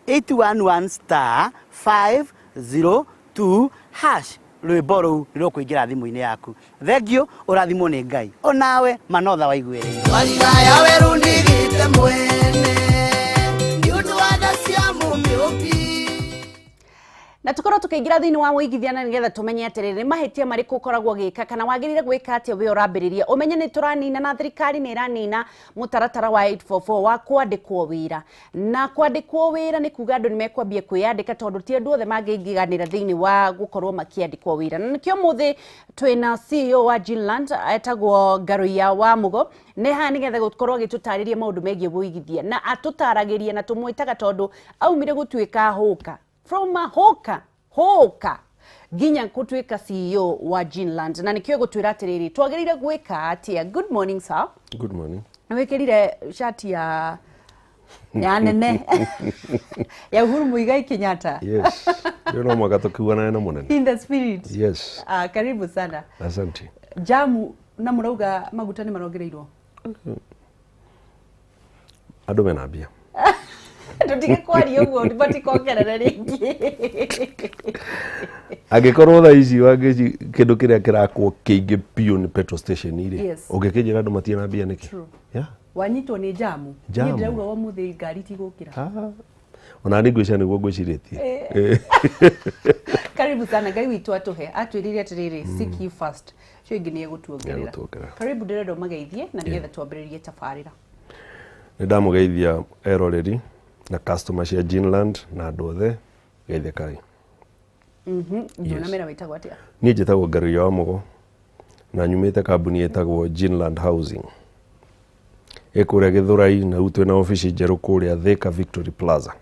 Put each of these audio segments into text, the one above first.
811 star 502 hash. Rwĩmbo rũu nĩ rũkũingĩra thimũ-inĩ yaku. Thengiũ, ũrathimwo nĩ Ngai onawe manotha waiguĩrĩire. Warigaya weru ndigite mwene nĩ ũndũ wa tha cia Mũmĩũmbi. Na tukorwo tukiingira thiini wa wĩigithia na nigetha tumenye atiriri nĩ mahĩtia marĩkũ ũkoragwo ũgĩka kana wagĩrĩire gwĩka atĩa wĩ ũrambĩrĩria. Ũmenye nĩ tũranina na thirikari nĩ ĩranina mũtaratara wa 844 wa kwandĩkwo wĩra. Na kwandĩkwo wĩra nĩ kuga andũ nĩ mekwambia kwĩyandĩka tondũ ti andũ othe mangĩingĩranĩra thĩinĩ wa gũkorwo makĩandĩkwo wĩra. Na nĩkĩo ũmũthĩ twĩna CEO wa Ginland etagwo Ngaruiya wa Mugo nĩ haha nĩgetha gũkorwo agĩtũtarĩria maũndũ megiĩ wũigithia, na atũtaragĩria na tũmwĩtaga tondũ aumire gũtuĩka hũka from a hawker hawker nginya gũtuĩka CEO wa Ginland, na nĩkĩo gũtwĩra atĩrĩrĩ twagĩrĩire gwĩka atĩa. Good morning, sir. Good morning. Nĩ wĩkĩrire shati ya nene ya Uhuru Muigai Kenyatta. Yes. Ndio, no mwaka tukiuganane na munene. In the spirit. Yes. Ah, karibu sana. Asante. Jamu na mũrauga maguta nĩ marongereirwo. Andũ mena mbia. Tũtige kwaria ũguo matikongerere rĩngĩ. Angĩkorwo thaa ici wangĩci kĩndũ kĩrĩa kĩrakwo kĩingĩ biũ nĩ petrol station rĩ. Ũngĩkĩnjĩra andũ matirĩ na mbia nĩkĩ? True. Yeah. Wanyitwo nĩ jamu. Jamu. Niĩ ndĩrauga ũmũthĩ ngari tigũkĩra. Ah. Ona niĩ ngwĩciria nĩguo ngwĩcirĩtie. Karibu sana. Ngai witũ atũhe atwĩrire atĩrĩrĩ, "Seek ye first," cio ingĩ nĩ egũtuongerera. Nĩegũtuongerera. Karibu, ndĩrenda ũmageithie na nĩgetha twambĩrĩrie tabarĩra. Nĩ ndamũgeithia eroreri na customer cia Ginland na andũ othe, geithĩkai. Ndũnamera wĩtagwo atĩa? Niĩ njĩtagwo Ngaruiya wa Mugo na nyumĩte kambuni ĩtagwo Ginland Housing ĩ kũrĩa Gĩthũrai, na rĩu twĩna obici njerũ kũrĩa Thika Victory Plaza.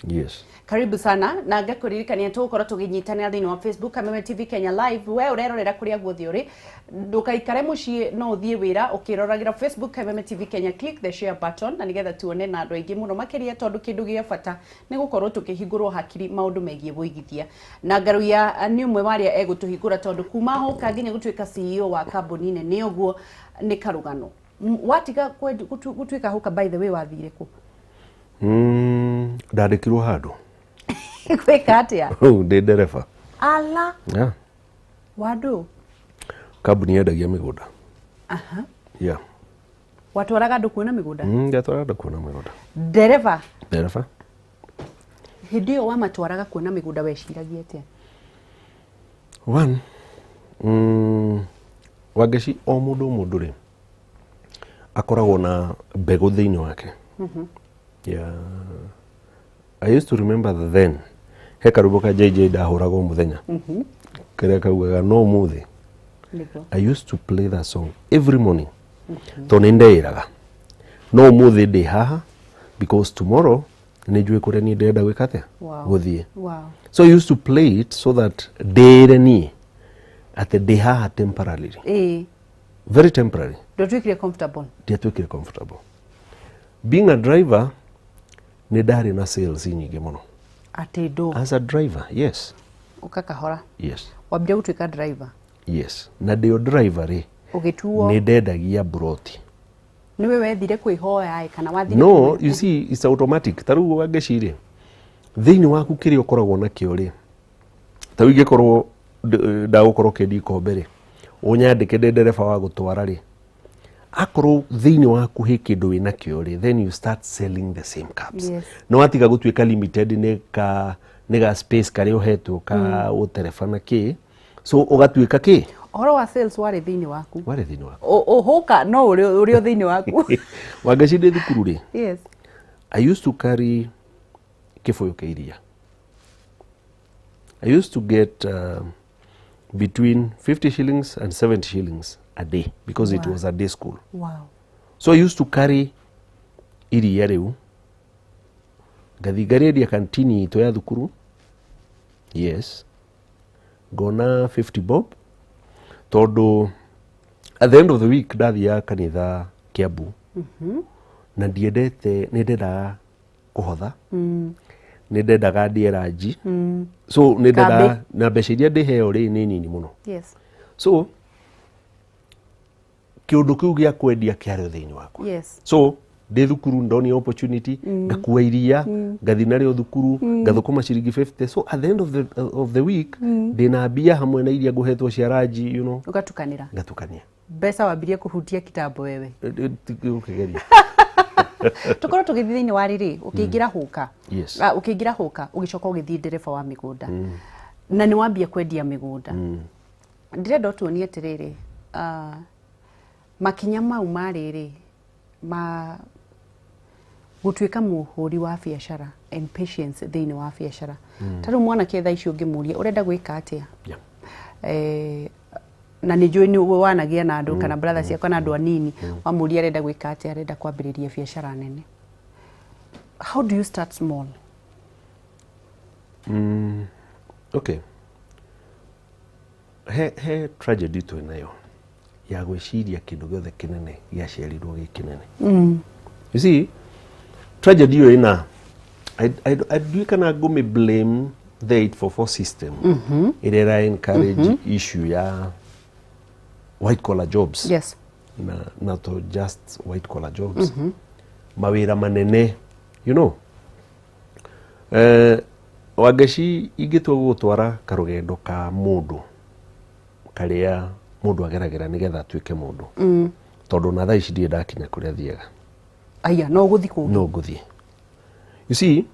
Yes. Karibu sana, na ngakũririkania tũgũkorwo tũgĩnyitanĩra thĩinĩ wa Facebook Kameme TV Kenya live. We ũrerorera kũrĩa guothe ũrĩ, ndũkaikare mũciĩ, no ũthiĩ wĩra ũkĩroragĩra Facebook Kameme TV Kenya. Click the share button na nĩgetha tuone na andũ aingĩ mũno makĩria, tondũ kĩndũ gĩa bata nĩ gũkorwo tũkĩhingũrwo hakiri maũndũ megiĩ wũigithia, na Ngaruiya nĩ ũmwe wa arĩa egũtũhingũra tondũ kuma hoka nginya gũtuĩka CEO wa kambuni nene ũguo nĩ karũgano. Watiga gũtuĩka hawker, by the way, wathire kũ? Ndandĩkirwo handũ. Gwĩka atĩa? Ndĩ ndereba. Ala. Yeah. Wandũ? Kambuni yendagia mĩgũnda. Yeah. Watwaraga andũ kuona mĩgũnda? Ndatwara andũ kuona mĩgũnda. Ndereba? Ndereba. Hĩndĩ ĩyo wamatwaraga kuona mĩgũnda weciragia atĩa? One, Wangeci, o mũndũ o mũndũ rĩ akoragwo na mbegũ thĩinĩ wake. Yeah. I used to remember then he karwĩmbo ka JJ ndahũraga o mũthenya karĩa kaugaga no ũmũthĩ. Nĩguo. I used to play that song every morning tondũ nĩ ndeĩraga no ũmũthĩ ndĩ haha because tomorrow nĩ njũĩ kũrĩa niĩ ndĩrenda gwĩka atĩa, gũthiĩ. So I used to play it so that ndĩĩre niĩ atĩ ndĩ haha temporarily, very temporary. Ndwatuĩkire comfortable? Ndiatuĩkire comfortable. Being a driver, nĩ ndarĩ na sales nyingĩ mũno. Atĩ ndũ? As a driver, yes. Ũka kahora. Yes. Wambire gũtuĩka driver? Yes, na ndĩ o driver rĩ, ũgĩtuo nĩ ndendagia mburoti. Nĩwe wethire kwĩhoya ĩ, kana wathire No, you see, it's automatic. Ta rĩu Wangeci rĩ, thĩinĩ waku kĩrĩa ũkoragwo nakĩo rĩ, ta rĩu ingĩkorwo ndagũkorwo kĩendia ikombe rĩ, ũnyandĩke ndĩ ndereba wa gũtwara rĩ, akorwo thĩinĩ waku he kĩndũ wĩ nakĩo rĩ, then you start selling the same cups. Nĩ watiga gũtuĩka limited nĩ ga space karĩa ũhetwo ka ũtereba na kĩ, so ũgatuĩka kĩ. Ũhoro wa sales warĩ thĩinĩ waku. Warĩ thĩinĩ waku. Ũhũka no ũrĩ o thĩinĩ waku. Wangeci, ndĩ thukuru rĩ, I used to carry kĩbũyũ kĩa iria. I used to get between 50 shillings and 70 shillings a day because it was a day school. So I used to carry iria rĩu ngathi ngarĩendia kantini itũ ya thukuru. Yes, ngona 50 bob tondũ at the end of the week ndathiaga kanitha Kiambu na ndiendete, nĩ ndendaga kũhotha, nĩ ndendaga ndĩe ranji, so nĩ ndendaga Kambĩ. Na mbeca iria ndĩheo rĩ nĩ nini mũno. So kĩũndũ kĩu gĩa kwendia kĩarĩ o thĩinĩ wakwa. So Ndĩ thukuru ndonio opportunity, ngakua iria, ngathiĩ narĩo thukuru, ngathũkũma ciringi 50. So at the end of the week ndĩna mbia hamwe na iria ngũhetwo cia ranji. Ũgatukanĩra. Ngatukania. Mbeca wambirie kũhutia kitambo wewe. Ũkĩgeria. Tũkorwo tũgĩthiĩ thĩinĩ wa rĩrĩ, ũkĩingĩra hũka. Yes. Ah, ũkĩingĩra hũka, ũgĩcoka ũgĩthiĩ ndereba wa mĩgũnda na nĩ wambia kwendia mĩgũnda. Ndĩrenda ũtuonie atĩrĩrĩ, makinya mau ma rĩrĩ ma gũtuĩka mũhũri wa biacara and patience thĩinĩ wa biacara. Ta rĩu mwanake thaa ici ũngĩmũria ũrenda gwĩka atĩa, na nĩ njũĩ nĩ wanagia na andũ kana brother ciakwa na andũ anini, wamũria arenda gwĩka atĩa, arenda kwambĩrĩria biacara nene. How do you start small? Okay, he tragedy twĩ nayo ya gwĩciria kĩndũ gĩothe kĩnene gĩaciarirwo gĩ kĩnene. You see, tragedy ĩyo ĩna ndiũĩ kana ngũmĩ blame the 844 system ĩrĩa ĩra encourage issue ya white collar jobs na to just white collar jobs, mawĩra manene. Wangeci, ingĩtua gũgũtwara karũgendo ka mũndũ karĩa mũndũ ageragĩra nĩgetha atuĩke mũndũ, tondũ na thaa ici ndirĩ ndakinya kũrĩa thiaga. Aya, no ũgũthiĩ kũngĩ. No ngũthiĩ. You see,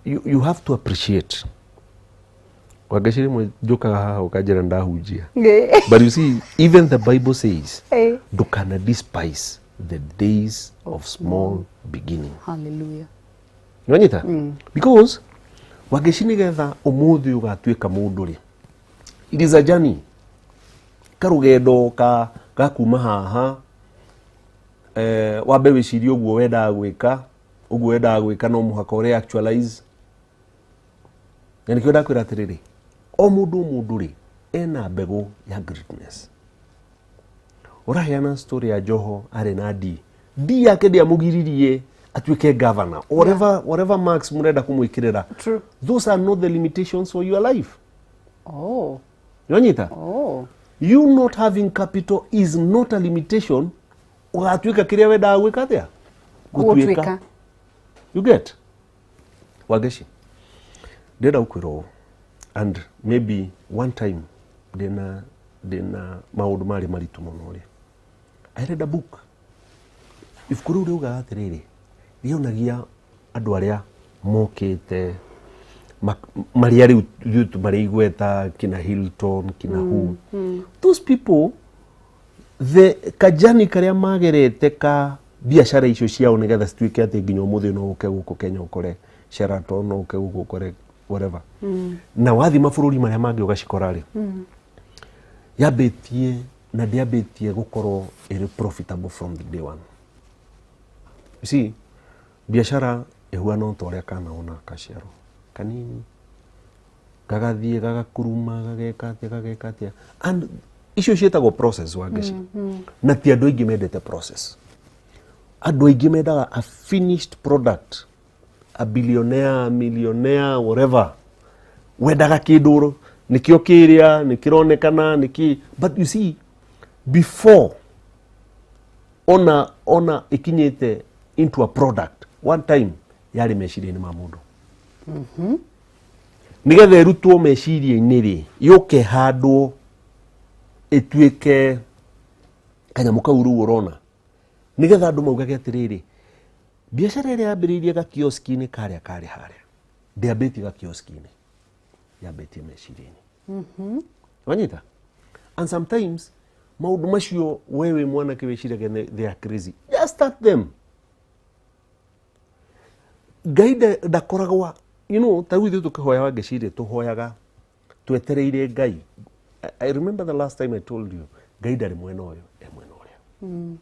you have to appreciate, Wangeci, rĩmwe njũkaga haha ũkanjĩra ndahunjia, but you see, even the Bible says ndũkana despise the days of small beginning. Hallelujah. Nĩwanyita? Because Wangeci, nĩgetha ũmũthĩ ũgatuĩka mũndũ rĩ, it is a journey, karũgendo ka ga kuma haha, wambe wĩcirie ũguo wendaga gwĩka, ũguo wendaga gwĩka no mũhaka ũrĩ actualize. Na nĩkĩo ndakwĩra atĩrĩrĩ, o mũndũ o mũndũ rĩ ena mbegũ ya greatness. Ũraheana story ya Joho, arĩ na D, D yake ndĩamũgiririe atuĩke governor, whatever marks mũrenda kũmwĩkĩrĩra. Those are not the limitations for your life. Nĩwanyita? Oh. You not having capital is not a limitation ũgatuĩka kĩrĩa wendaga gwĩka atĩa. Gũtuĩka. You get? Wangeci, ndĩrenda gũkwĩra ũũ, and maybe one time ndĩna maũndũ marĩ maritũ mũno rĩ, I read a book. Ibuku rĩu rĩugaga atĩrĩrĩ, rĩonagia andũ arĩa mokĩte marĩa rĩu ithuĩ marĩ igweta, kina Hilton, kina who, those people, the kajani karĩa magerete ka biacara icio ciao nĩgetha cituĩke atĩ nginya ũmũthĩ no ũke gũkũ Kenya ũkore Sheraton, no ũke gũkũ ũkore whatever, na wathiĩ mabũrũri marĩa mangĩ ũgacikora rĩ, yambĩtie na ndĩambĩtie gũkorwo ĩrĩ profitable from the day one. You see, biacara ĩhuana o ta ũrĩa kana ona kaciaro kanini gagathiĩ gagakuruma, gageka atĩa, gageka atĩa, and icio ciĩtagwo process, Wangeci, na ti andũ aingĩ mendete process. Andũ aingĩ mendaga a finished product, a billionaire, a millionaire, whatever. Wendaga kĩndũ nĩkĩo kĩrĩa nĩkĩronekana nĩkĩ. But you see, before ona ĩkinyĩte into a product, one time yarĩ meciria-inĩ ma mũndũ. Nĩgetha ĩrutwo meciria-inĩ rĩ, yũke handwo ĩtuĩke kanyamũ kau rĩu ũrona, nĩgetha andũ maugage atĩrĩrĩ, biacara ĩrĩa yambĩrĩirie gakioski-inĩ karĩa karĩ harĩa, ndĩambĩtie gakioski-inĩ, yambĩtie meciria-inĩ. Wanyita? And sometimes maũndũ macio we wĩ mwanake wĩciragia they are crazy, just start them. Ngai ndakoragwa, ta rĩu ithuĩ tũkĩhoya, Wangeci, tũhoyaga twetereire Ngai. I remember the last time I told you, Ngai ndarĩ mwena ũyũ, e mwena ũrĩa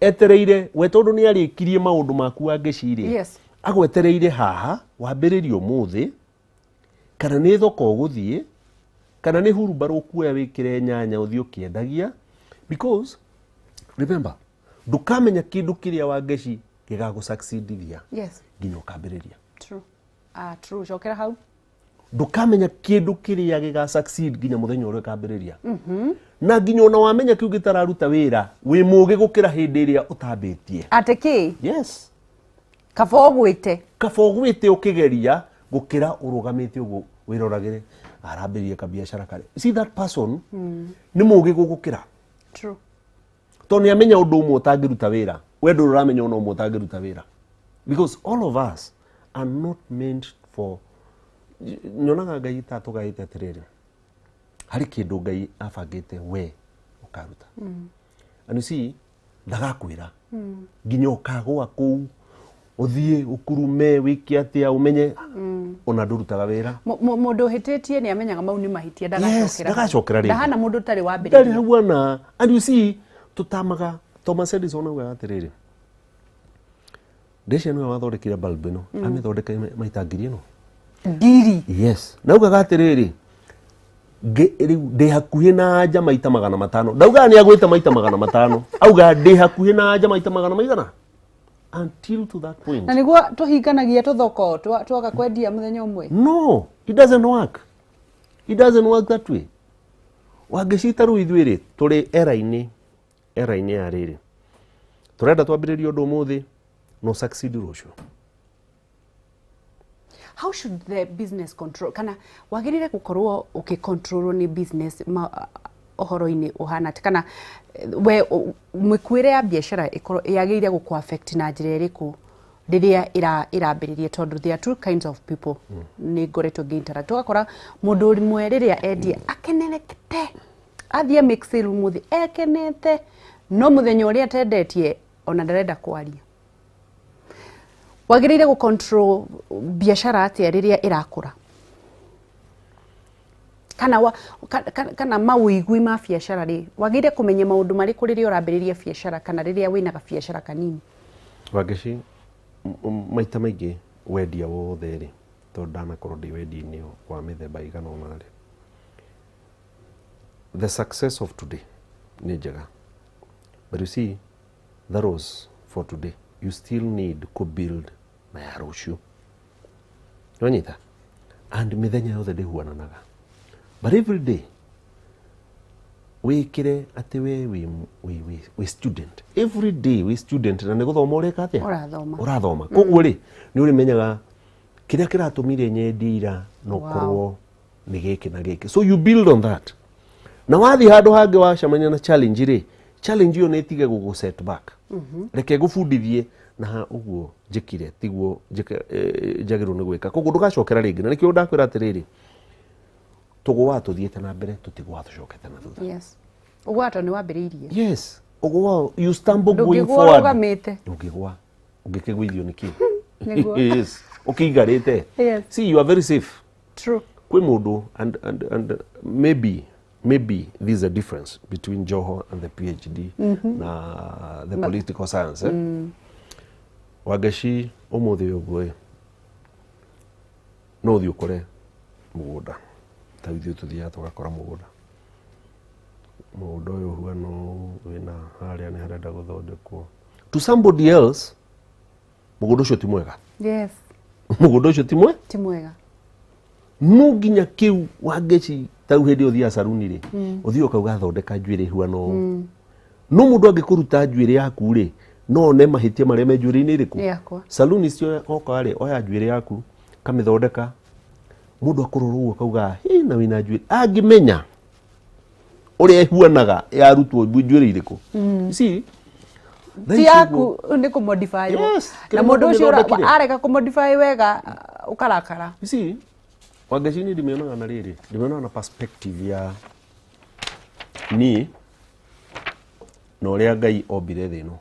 etereire we, tondũ nĩ arĩkirie maũndũ maku, Wangeci rĩ, agwetereire haha wambĩrĩrie ũmũthĩ, kana nĩ thoko ũgũthiĩ, kana nĩ hurumbarũ ũkuoya wĩkĩre nyanya ũthiĩ ũkĩendagia. Because remember, ndũkamenya kĩndũ kĩrĩa, Wangeci, gĩgagũsucceedithia nginya ũkambĩrĩria. True. Ah, true. Cokera hau. Ndũkamenya kĩndũ kĩrĩa gĩga succeed nginya mũthenya ũrĩa ũkambĩrĩria. Na nginya ona wamenya kĩu gĩtararuta wĩra, wĩ mũgĩ gũkĩra hĩndĩ ĩrĩa ũtambĩtie. Atĩ kĩ? Yes. Kaba ũgwĩte. Kaba ũgwĩte ũkĩgeria gũkĩra ũrũgamĩte ũguo wĩroragĩre arambĩrĩria kabiacara karĩa. See that person nĩ mũgĩ gũgũkĩra. True. Tondũ nĩ amenya ũndũ ũmwe ũtangĩruta wĩra, we ndũrĩ ũramenya ũndũ ũmwe ũtangĩruta wĩra. Because all of us are not meant for. Nyonaga Ngai ta atũgaĩte atĩrĩrĩ, harĩ kĩndũ Ngai abangĩte we ũkaruta. And you see, ndagakwĩra nginya ũkagũa kũu ũthiĩ ũkurume wĩke atĩa ũmenye ona ndũrutaga wĩra. Mũndũ ũhĩtĩtie nĩ amenyaga mau nĩ mahĩtia. Yes, ndagacokera rĩngĩ. Ndahana mũndũ ũtarĩ ndarĩ wambĩrĩria. Hau ana. And you see, tũtamaga. Thomas Edison augaga atĩrĩrĩ, ndĩcia nĩwe wathondekire bulb ĩno, amĩthondeka maita 10,000 ĩno. Ngiri. Yes, na augaga atĩrĩrĩ, rĩu ndĩ hakuhĩ na anja maita 500. Ndaugaga nĩ agwĩte maita 500, augaga ndĩ hakuhĩ na anja maita magana maigana until to that point. Na nĩguo tũhinganagia tũthoko twaga kwendia mũthenya ũmwe. No, it doesn't work, it doesn't work that way. Wangĩcita rĩu ithuĩ rĩ tũrĩ era-inĩ ya rĩrĩ tũrenda twambĩrĩrie ũndũ ũmũthĩ no succeed rũciũ. How should the business control, kana wagĩrĩire gũkorwo ũgĩcontrolwo nĩ business ũhoro-inĩ ũhana atĩ, kana we mĩkuĩre ya biacara ĩkorwo yagĩrĩire gũkũ affect na njĩra ĩrĩkũ rĩrĩa ĩrambĩrĩria? Tondũ there are two kinds of people nĩ ngoretwo ngĩ interact, ũgakora mũndũ ũmwe rĩrĩa endia akenerete, athiĩ make sale ũmũthĩ ekenete, no mũthenya ũrĩa atendetie ona ndarenda kwaria. Wagĩrĩire gũ control biacara atĩa rĩrĩa ĩrakũra, kana kana mawĩigwi ma biacara rĩ, wagĩrĩire kũmenya maũndũ marĩkũ rĩrĩa ũrambĩrĩria biacara kana rĩrĩa wĩna gabiacara kanini? Wangeci, maita maingĩ wendia wothe rĩ, tondũ ndanakorwo ndĩ wendia-inĩ wa mĩthemba ĩigana ũna rĩ, the success of today nĩ njega, but you see, that was for today. You still need to build na ya rũciũ, nĩwanyita? And mĩthenya yothe ndĩhuananaga, but every day wĩkĩre atĩ we wĩ student. Every day wĩ student na nĩ gũthoma ũreka atĩa? Ũrathoma. Ũrathoma. Koguo rĩ, nĩ ũrĩmenyaga kĩrĩa kĩratũmire nyendie ira no korwo nĩ gĩkĩ na gĩkĩ, so you build on that. Na wathiĩ handũ hangĩ wacemania na challenge rĩ, challenge ĩyo nĩ ĩtige gũgũ set back, reke ngũbundithie na ha ũguo njĩkire tiguo njagĩrĩirwo nĩ gwĩka, koguo ndũgacokera rĩngĩ. Na nĩkĩo ndakwĩra atĩrĩrĩ, tũgũaga tũthiĩte na mbere, tũtigũaga tũcokete na thutha. Yes, ũgũa tondũ nĩ wambĩrĩirie. Yes, ũgũa, you stumble going Ndũngĩgũa forward. ũrũgamĩte. Ndũngĩgũa. Ũngĩkĩgũithio nĩ kĩ? Nĩguo. Yes, ũkĩigarĩte. See, you are very safe. True. Kwĩ mũndũ and maybe this is a difference between Joho and the PhD na the political science, eh? Wangeci, ũmũthĩ ũguo ĩ, no ũthiĩ ũkore mũgũnda ta ithuĩ tũthiaga tũgakora mũgũnda, mũgũnda ũyũ ũhuana ũũ, wĩna harĩa nĩ harenda gũthondekwo. To somebody else, mũgũnda ũcio ti mwega. Mũgũnda ũcio ti mwe Ti mwega. No nginya kiu, Wangeci, tau hĩndĩ ĩyo ũthiaga saruni rĩ, ũthiĩ ũkauga thondeka njuĩrĩ huana ũũ, no mũndũ angĩkũruta njuĩrĩ yaku rĩ, no one mahĩtia marĩa me njuĩrĩ-inĩ ĩrĩkũ? Yakwa. Saluni icio oka rĩ, oya njuĩrĩ yaku kamĩthondeka, mũndũ akũrora ũguo akauga, "Hĩ, na wĩna njuĩrĩ," angĩmenya ũrĩa ĩhuanaga yarutwo njuĩrĩ irĩkũ. You see, thaa Ti ici yaku ũguo- nĩ kũmodify. Yes, na kĩrĩa mũndũ mũndũ ũcio mĩthondekire. arega kũmodify wega ũkarakara. You see, Wangeci, niĩ ndimĩonaga na rĩrĩ, ndimĩonaga na perspective ya niĩ na ũrĩa Ngai ombire thĩ ĩno.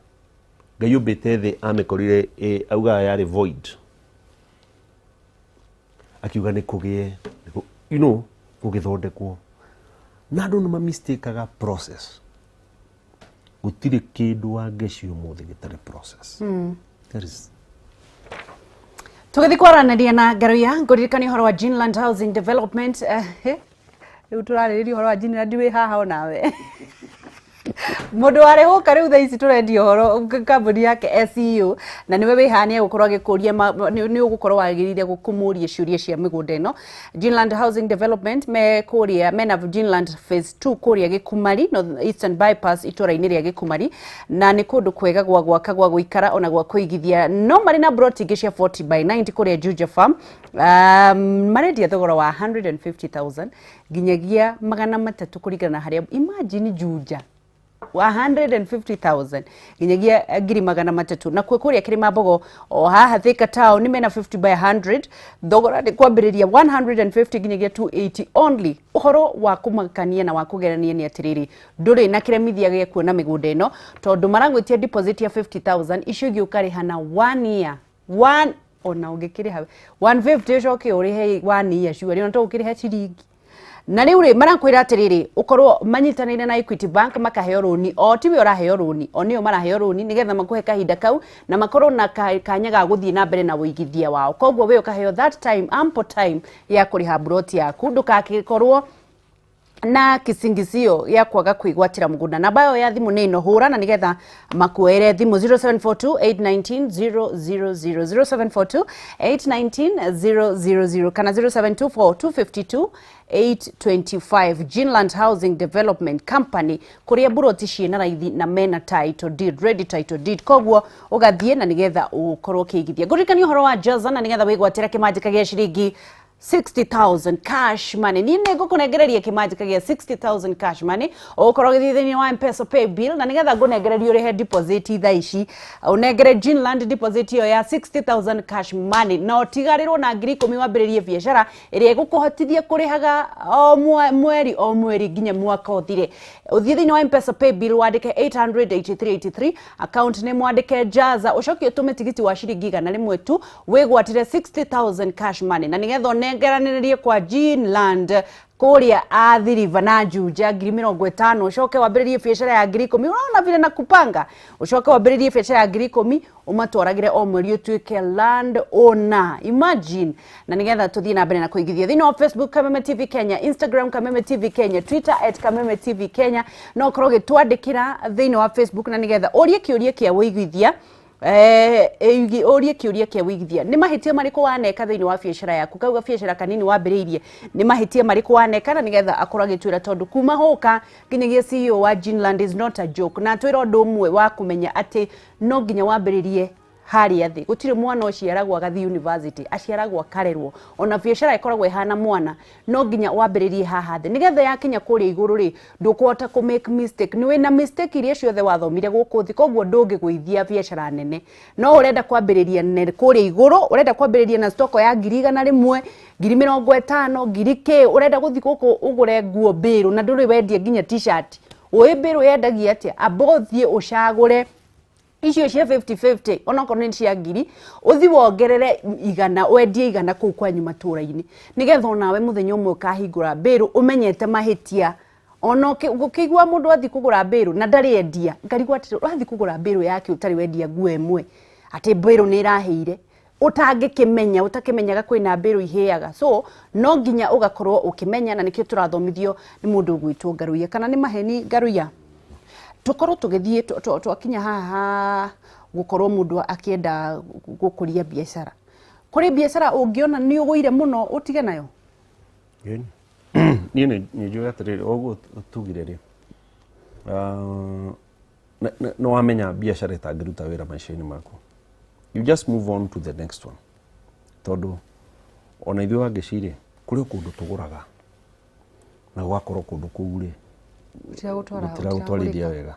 Ngai ũmbĩte thĩ amĩkorire augaga yarĩ void, akiuga nĩ kũgĩe gũgĩthondekwo, na andũ nĩ mamistakaga process. Gũtirĩ kĩndũ, Wangeci, ũmũthĩ gĩtarĩ process. There is Tũgĩthiĩ kwaranĩria na Ngaruiya, ngũririkania ũhoro wa Ginland Housing Development. Rĩu tũrarĩrĩria ũhoro wa Ginland wĩ haha onawe. Mundu warĩ gũka rĩu thaa ici tũrendia ũhoro kambuni yake SEO na nĩwe wĩ haha nĩ egũkorwo agĩkũria nĩ ũgũkorwo wagĩrĩire kũmũria ciũria cia mĩgũnda ĩno. Ginland Housing Development me kũrĩa mena Ginland Phase 2 kũrĩa Gĩkumari, North Eastern Bypass itũra-inĩ rĩa Gĩkumari, na nĩ kũndũ kwega gwa gwaka, gwa gũikara ona gwa kũigithia. No marĩ na broti ingĩ cia 40 by 90 kũrĩa Juja Farm. Marendia thogora wa 150,000 nginyagia 300 kũringana na harĩa. Imagine Juja 150,000 nginyagia 300,000. Na kuo kũrĩa Kĩrĩmambogo o haha Thika town mena 50 by 100, thogora nĩ kwambĩrĩria 150 nginyagia 280 only. Ũhoro wa kũmakania na wa kũgerania nĩ atĩrĩrĩ, ndũrĩ na kĩremithia gĩa kuona mĩgũnda ĩno tondũ maragwĩtia deposit ya 50,000, icio ingĩ ũkarĩha na 1 year one, ona ũngĩkĩrĩha 150 ũcoke ũrĩhe 1 year sure, ona to ũkĩrĩhe ciringi. Na rĩu rĩ marakwĩra atĩrĩrĩ, ũkorwo manyitanĩire na Equity Bank makaheo rũni, o tiwe ũraheo rũni, o nĩo maraheo rũni nĩgetha makũhe kahinda kau na makorwo na kanya ga gũthiĩ na mbere na ũigithia wao. Koguo we ũkaheo that time, ample time ya kũrĩha mburoti yaku, ndũgakĩkorwo na kisingizio gĩa kwaga kwĩgwatĩra mũgũnda. Namba yao ya thimũ nĩ ĩno, hũrana nĩgetha makuoere thimũ 0742 819 000, 0742 819 000 kana 0724 252 825. Ginland Housing Development Company, kũrĩa mburoti ciĩna raithi na mena title deed, ready title deed. Koguo ũgathiĩ na nĩgetha ũkorwo ũkĩigithia. Ngũririkania ũhoro wa Jaza na nĩgetha wĩgwatĩre kĩmanjĩka gĩa ciringi 60,000 cash money. Niĩ nĩ ngũkũnengereria kĩmanjĩka gĩa 60,000 cash money, ũgũkorwo ũgĩthiĩ thĩinĩ wa M-Pesa pay bill, na nĩgetha ngũnengererie ũrĩhe deposit thaa ici, ũnengere Ginland deposit ĩyo ya 60,000 cash money na ũtigarĩrwo na 10,000 wambĩrĩrie biacara ĩrĩa ĩgũkũhotithia kũrĩhaga o mweri o mweri nginya mwaka ũthire. Ũthiĩ thĩinĩ wa M-Pesa pay bill wandĩke 88383, account name wandĩke Jaza, ũcoke ũtũme tigiti wa ciringi 100 tu wĩgwatĩre 60,000 cash money, na nĩgetha ũnengeranĩrĩrie kwa Ginland kũrĩa Athi River na Juja 50,000, ũcoke wambĩrĩrie biacara ya 10,000. Ũrona vile na kupanga, ũcoke wambĩrĩrie biacara ya 10,000 ũmatwaragĩre o mweri ũtuĩke land owner. Imagine. Na nĩgetha tũthiĩ na mbere na kũigithia thĩinĩ wa Facebook Kameme TV Kenya, Instagram Kameme TV Kenya, Twitter at Kameme TV Kenya, no ũkorwo ũgĩtwandĩkĩra thĩinĩ wa Facebook na nĩgetha ũrie kĩũria kĩa ũigithia. Ũrie kĩũria kĩa ũigithia, nĩ mahĩtia marĩkũ waneka thĩinĩ wa biacara yaku, kauga biacara kanini wambĩrĩirie, nĩ mahĩtia marĩkũ waneka, na nĩgetha akorwo agĩtwĩra, tondũ kuma hũka nginyagia CEO wa Ginland is not a joke, na atwĩra ũndũ ũmwe wa kũmenya atĩ no nginya wambĩrĩrie harĩa thĩ. Gũtirĩ mwana ũciaragwo agathiĩ university, aciaragwo akarerwo. Ona biacara ĩkoragwo ĩhana mwana, no nginya wambĩrĩrie haha thĩ nĩgetha yakinya kũrĩa igũrũ rĩ, ndũkũhota kũ make mistake. Nĩ wĩna mistake iria ciothe wathomire gũkũ thĩ, koguo ndũngĩgũithia biacara nene. No ũrenda kwambĩrĩria kũrĩa igũrũ, ũrenda kwambĩrĩria na stock ya 100,000, 50,000, ngiri kĩ, ũrenda gũthiĩ gũkũ ũgũre nguo mbĩrũ na ndũrĩ wendia nginya t-shirt. Ũĩ mbĩrũ yendagia atĩa? Amba ũthiĩ ũcagũre icio cia 50-50, onokorwo nĩ cia ngiri, ũthi wongerere 100, wendie 100 kũu kwanyu matũra-inĩ, nĩgetha onawe mũthenya ũmwe ũkahingũra mbĩrũ ũmenyete mahĩtia. Ona ũkĩigua mũndũ athiĩ kũgũra mbĩrũ na ndarĩ endia, ngarigwo atĩrĩ, ũrathiĩ kũgũra mbĩrũ yake ũtarĩ wendia nguo ĩmwe, atĩ mbĩrũ nĩ ĩrahĩire, ũtangĩkĩmenya, ũtakĩmenyaga kwĩna mbĩrũ ihĩaga. So no nginya ũgakorwo ũkĩmenya, na nĩkĩo tũrathomithio nĩ mũndũ ũgwĩtwo Ngaruiya. Kana nĩ maheni Ngaruiya? Tukorwo tũgĩthiĩ twakinya haha gũkorwo mũndũ akĩenda gũkũria biacara, kũrĩ biacara ũngĩona nĩ ũgũire mũno ũtige nayo? Niĩ nĩ njũĩ atĩrĩrĩ, ũguo tugire rĩ, nĩ wamenya biacara ĩtangĩruta wĩra maica-inĩ maku, you just move on to the next one. Tondũ ona ithuĩ wangĩcirĩ kũrĩ kũndũ tũgũraga na gũgakorwo kũndũ kũu rĩ gũtiragũtwarithia wega.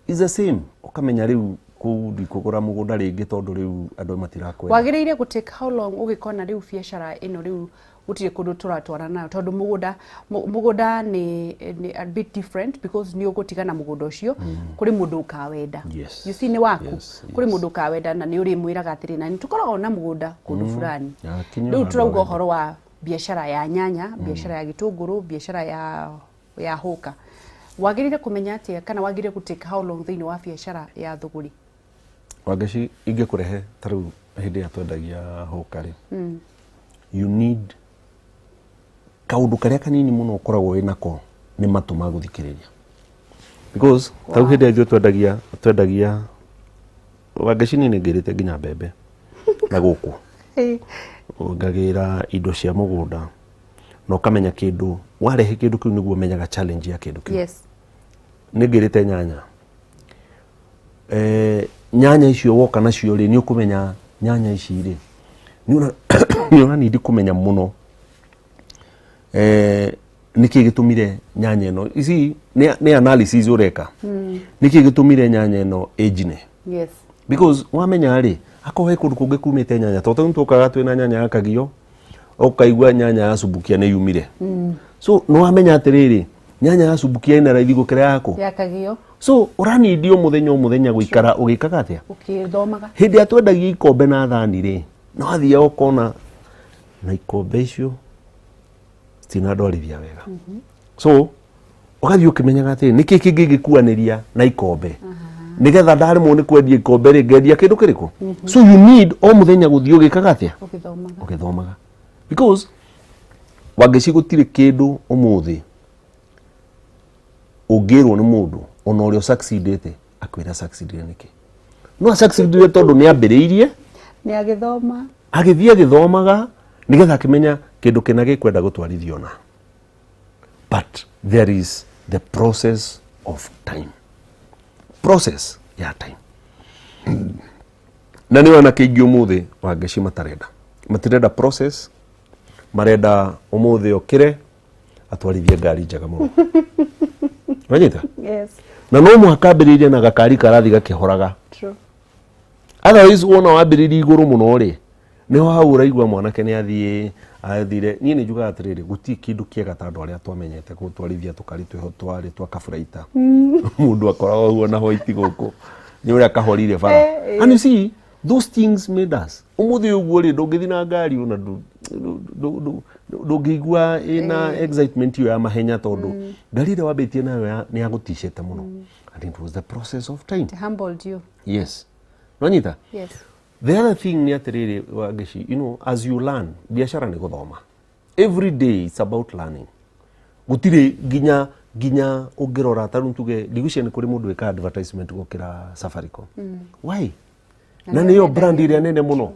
It's the same, ũkamenya rĩu kũu ndikũgũra mũgũnda rĩngĩ tondũ rĩu andũ matirakwenda. Wagĩrĩire gũ take how long ũgĩkona rĩu biacara ĩno rĩu gũtirĩ kũndũ tũratwarana nayo, tondũ mũgũnda nĩ a bit different, because nĩ ũgũtigana mũgũnda ũcio kũrĩ mũndũ ũkawenda. You see, nĩ waku, kũrĩ mũndũ ũkawenda na nĩ ũrĩmwĩraga atĩrĩ, na nĩ tũkoragwo na mũgũnda kũndũ fulani. Rĩu tũrauga ũhoro wa biacara ya nyanya, biacara ya gĩtũngũrũ, biacara ya hũka. Wagĩrĩire kũmenya atĩa, kana wagĩrĩire gũ take how long thĩinĩ wa biacara ya thũgũri? Wangeci, ingĩkũrehe ta rĩu hĩndĩ ĩrĩa twendagia hũka rĩ, you need kaũndũ karĩa kanini mũno ũkoragwo wĩ nako nĩ matũ ma gũthikĩrĩria. Because tau hĩndĩ ĩrĩa ithuĩ twendagia Wangeci nĩ ngĩrĩte nginya mbembe na gũkũ ngagĩra indo cia mũgũnda na ũkamenya kĩndũ warehe kĩndũ kĩu nĩguo ũmenyaga challenge ya kĩndũ kĩu. Yes. Nĩ ngĩrĩte nyanya, nyanya icio woka nacio rĩ, nĩ ũkũmenya nyanya ici rĩ, nĩ ũranindi kũmenya mũno nĩkĩ gĩtũmire nyanya ĩno ici nĩ analysis ũreka, nĩkĩ gĩtũmire nyanya ĩno ĩnjine. Yes. Because wamenya rĩ, akorwo he kũndũ kũngĩ kumĩte nyanya, tondũ tũkaga twĩna nyanya ya Kagio, ũkaigua nyanya ya Subukia nĩ yumire, so nĩ wamenya atĩrĩrĩ, nyanya ya Subukia ĩna raithi gũkĩra yaku ya Kagio. So ũranindi o mũthenya o mũthenya gũikara ũgĩkaga atĩa? Ũkĩthomaga. Hĩndĩ ĩrĩa twendagia ikombe na thani rĩ, no wathiaga ũkona na ikombe icio citinandwarithia wega, so ũgathiĩ ũkĩmenyaga atĩrĩ, nĩkĩ kĩngĩ gĩkuanĩria na ikombe, nĩgetha ndaremwo nĩ kwendia ikombe rĩ, ngendia kĩndũ kĩrĩkũ? So you need o mũthenya gũthiĩ ũgĩkaga atĩa? Ũgĩthomaga. Ũgĩthomaga, because Wangeci gũtirĩ kĩndũ ũmũthĩ ũngĩrwo nĩ mũndũ ona ũrĩa ũsucceedĩte akwĩra succeedire nĩkĩ. No succeedire tondũ nĩ ambĩrĩirie nĩ agĩthoma, agĩthiĩ agĩthomaga nĩgetha akĩmenya kĩndũ kĩna gĩkwenda gũtwarithio na, but there is the process of time, process ya time, na nĩ anake aingĩ ũmũthĩ, Wangeci, matarenda, matirenda process, marenda ũmũthĩ okĩre atwarithie ngari njega mũno. Wanyita? Yes. Na no mũhaka ambĩrĩrie na gakari karathi gakĩhoraga. True. Otherwise wona wambĩrĩria igũrũ mũno rĩ, nĩho hau ũraigua mwanake nĩ athiĩ athire. Niĩ nĩ njugaga atĩrĩrĩ, gũtirĩ kĩndũ kĩega ta andũ arĩa twamenyete gũtwarithia tũkari twĩho twarĩ twa kaburaita, mũndũ akoragwo ũguo na white gũkũ nĩ ũrĩa kahorire bara. And you see, those things made us. Ũmũthĩ ũguo rĩ, ndũngĩthiĩ na ngari ona ndũngĩigua ĩna excitement ĩyo ya mahenya, tondũ ngari ĩrĩa wambĩtie nayo nĩ yagũticĩte mũno, and it was the process of time. It humbled you. Yes, nonyita? Yes. The other thing nĩ atĩrĩrĩ, Wangeci, as you learn, biashara nĩ gũthoma. Every day it's about learning. Gũtirĩ nginya ũngĩrora ta rĩu tuge ndigwĩciria nĩ kũrĩ mũndũ wĩka advertisement gũkĩra Safaricom. Why? Na nĩyo brand ĩrĩa nene mũno,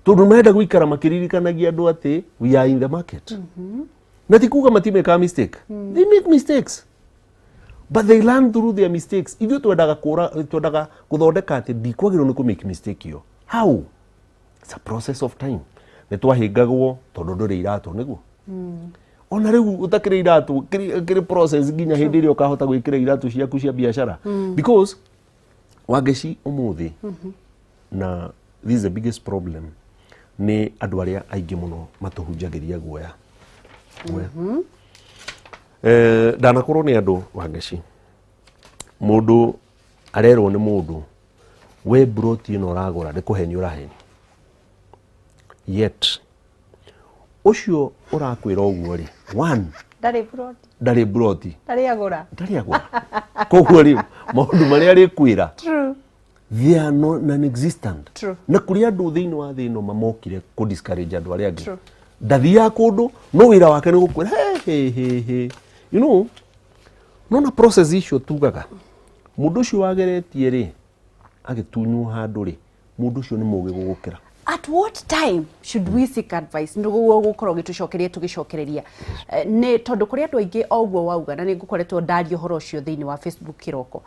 tondũ marenda gũikara makĩririkanagia andũ atĩ we are in the market. Na ti kuga matimekaga mistake, they make mistakes, but they learn through their mistakes. Ithuĩ twendaga kũra, twendaga gũthondeka atĩ ndikwagĩrĩirwo nĩ kũ make mistake ĩyo. How? It's a process of time. Nĩ twahĩngagwo tondũ ndũrĩ iratũ, nĩguo ona rĩu ũtakĩrĩ iratũ, kĩrĩ process nginya hĩndĩ ĩrĩa ũkahota gwĩkĩra iratũ ciaku cia biacara, because Wangeci ũmũthĩ, na this is the biggest problem, nĩ andũ arĩa aingĩ mũno matũhunjagĩria guoya guoya. Ndanakorwo nĩ andũ, Wangeci, mũndũ arerwo nĩ mũndũ, we broti ĩno ũragũra nĩ kũhenio ũrahenio, yet ũcio ũrakwĩra ũguo rĩ, one, ndarĩ broti. Ndarĩ broti. Ndarĩ agũra. Ndarĩ agũra. Koguo rĩ, maũndũ marĩa arĩkwĩra, True. they are non-existent. True. Na kũrĩ andũ thĩinĩ wa thĩ ĩno mamokire kũ discourage andũ arĩa angĩ. True. Ndathiaga kũndũ, no wĩra wake nĩ gũkwĩra he he he he. Nona process icio tugaga mũndũ ũcio wageretie rĩ, agĩtunywo handũ rĩ, mũndũ ũcio nĩ mũgĩ gũgũkĩra. At what time should we seek advice? Nĩguo gũkorwo gĩtũcokeria tũgĩcokereria. Nĩ tondũ kũrĩ andũ aingĩ o ũguo wauga, na nĩ ngũkoretwo ndaria ũhoro ũcio thĩinĩ wa Facebook kĩroko,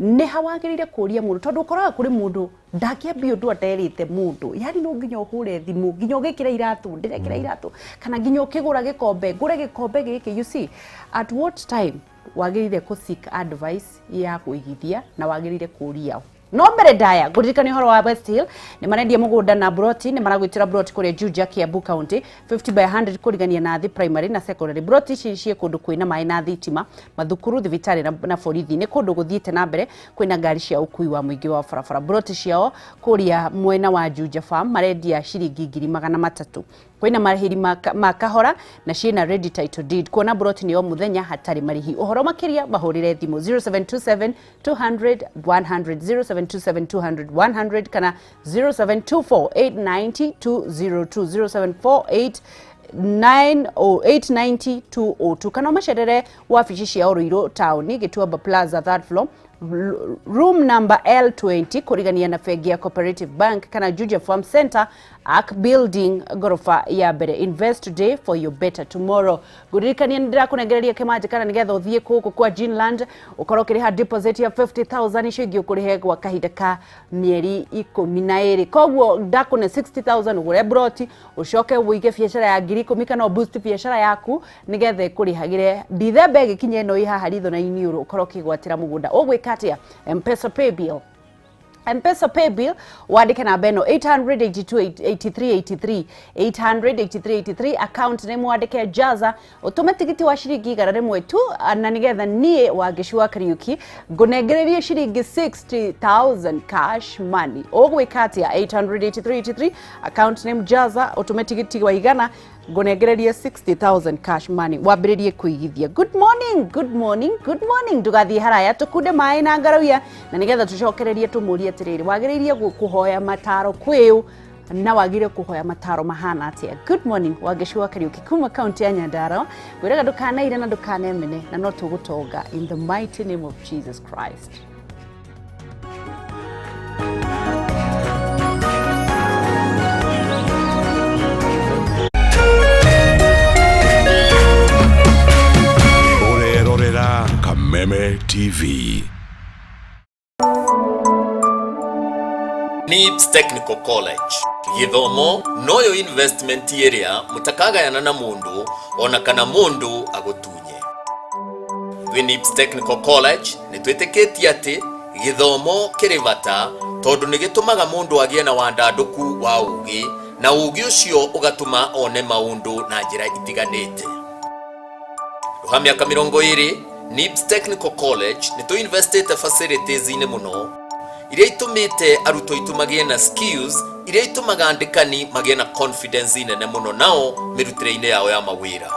nĩ ha wagĩrĩire kũria mũndũ? Tondũ ũkoraga kũrĩ mũndũ ndangĩambia ũndũ aterĩte mũndũ, yani no nginya ũhũre thimũ, nginya ũgĩkĩra iratũ, ndĩrekĩra iratũ, kana nginya ũkĩgũra gĩkombe, ngũre gĩkombe gĩkĩ. You see, at what time wagĩrĩire kũ seek advice ya kũigithia na wagĩrĩire kũria? No mbere ndaya ngũririkania ũhoro wa West Hill, nĩ marendia mũgũnda na broti. Nĩ maragwĩtĩra broti kũrĩa Juja, Kiambu County, 50 by 100, kũrigania na thĩ primary na secondary. Broti ici ciĩ kũndũ kwĩna maĩ na thitima, mathukuru, thibitarĩ na borithi. Nĩ kũndũ gũthiĩte na mbere, kwĩna ngari cia ũkui wa mũingĩ wa barabara. Broti ciao kũrĩa mwena wa Juja Farm marendia ciringi 300,000. Kwĩna marĩhi ma kahora na ciĩna ready title deed. Kuona broti nĩ o mũthenya hatarĩ marĩhi. Ũhoro makĩria mahũrĩre thimũ 0727 200 100, 0727 200 100, kana 0724 890 202, 0748. 890 202 kana macerere wabici cia Ruiru town Gituamba Plaza third floor room number L20 kurigania na bengi ya Cooperative Bank kana Juja Farm Center Ark Building gorofa ya mbere. Invest today for your better tomorrow. Nguririkania nĩ ndĩrakũnengereria kĩmanja kana nĩgetha ũthiĩ kũkũ kwa Ginland ũkorwo ũkĩrĩha deposit ya 50,000 icio ingĩ ũkũrĩhe gwa kahinda ka mĩeri 12. Koguo ndakũne 60,000 ũgũre broti ũcoke ũige biacara ya 10,000 kana boost biacara yaku nĩgetha ĩkũrĩhagĩre Dithemba ĩgĩkinya ĩno ĩ haha ritho na iniũrũ ũkorwo ũkĩgwatĩra mũgũnda. Ũgwĩka atĩa? M-Pesa paybill. M-Pesa paybill wandike namba ĩno 882 83 83 883 account name wandike Jaza utume tigiti wa ciringi 100 tu na nigetha niĩ Wangeci wa Kariuki ngũnengererie ciringi 60,000 cash money. Ũgwĩka atĩa? 883 83 account name Jaza utume tigiti wa 100 ngũnengererie 60,000 cash money wambĩrĩrie kũigithia. Good morning, good morning, good morning. Ndũgathiĩ haraya tũkunde maĩ na ngarawia na nĩgetha tũcokererie tũmũrie atĩrĩrĩ wagĩrĩirie kũhoya mataro kwĩũ na wagĩrĩire kũhoya mataro mahana atĩa. Good morning Wangeci wa Kariuki kuma kaunti ya Nyandarua. Ngwĩraga ndũkanaire na ndũkanemene na no tũgũtonga in the mighty name of Jesus Christ. Ũrerorera Kameme TV. NIBS Technical College githomo noyo investment ĩrĩa mũtakagayana na mũndũ ona kana mũndũ agũtunye. Twĩ NIBS Technical College nĩ twĩtĩkĩtie atĩ gĩthomo kĩrĩ bata tondũ nĩ gĩtũmaga mũndũ agĩe na wandandũku wa ũgĩ na ũgĩ ũcio ũgatũma one maũndũ na njĩra itiganĩte. Rũha mĩaka 20 NIBS Technical College nĩ tũinvestĩte facilities-inĩ mũno iria itũmĩte arutwo aitũ magĩe na skills iria itũmaga andĩkani magĩe na confidence nene mũno nao mĩrutĩre-inĩ yao ya mawĩra.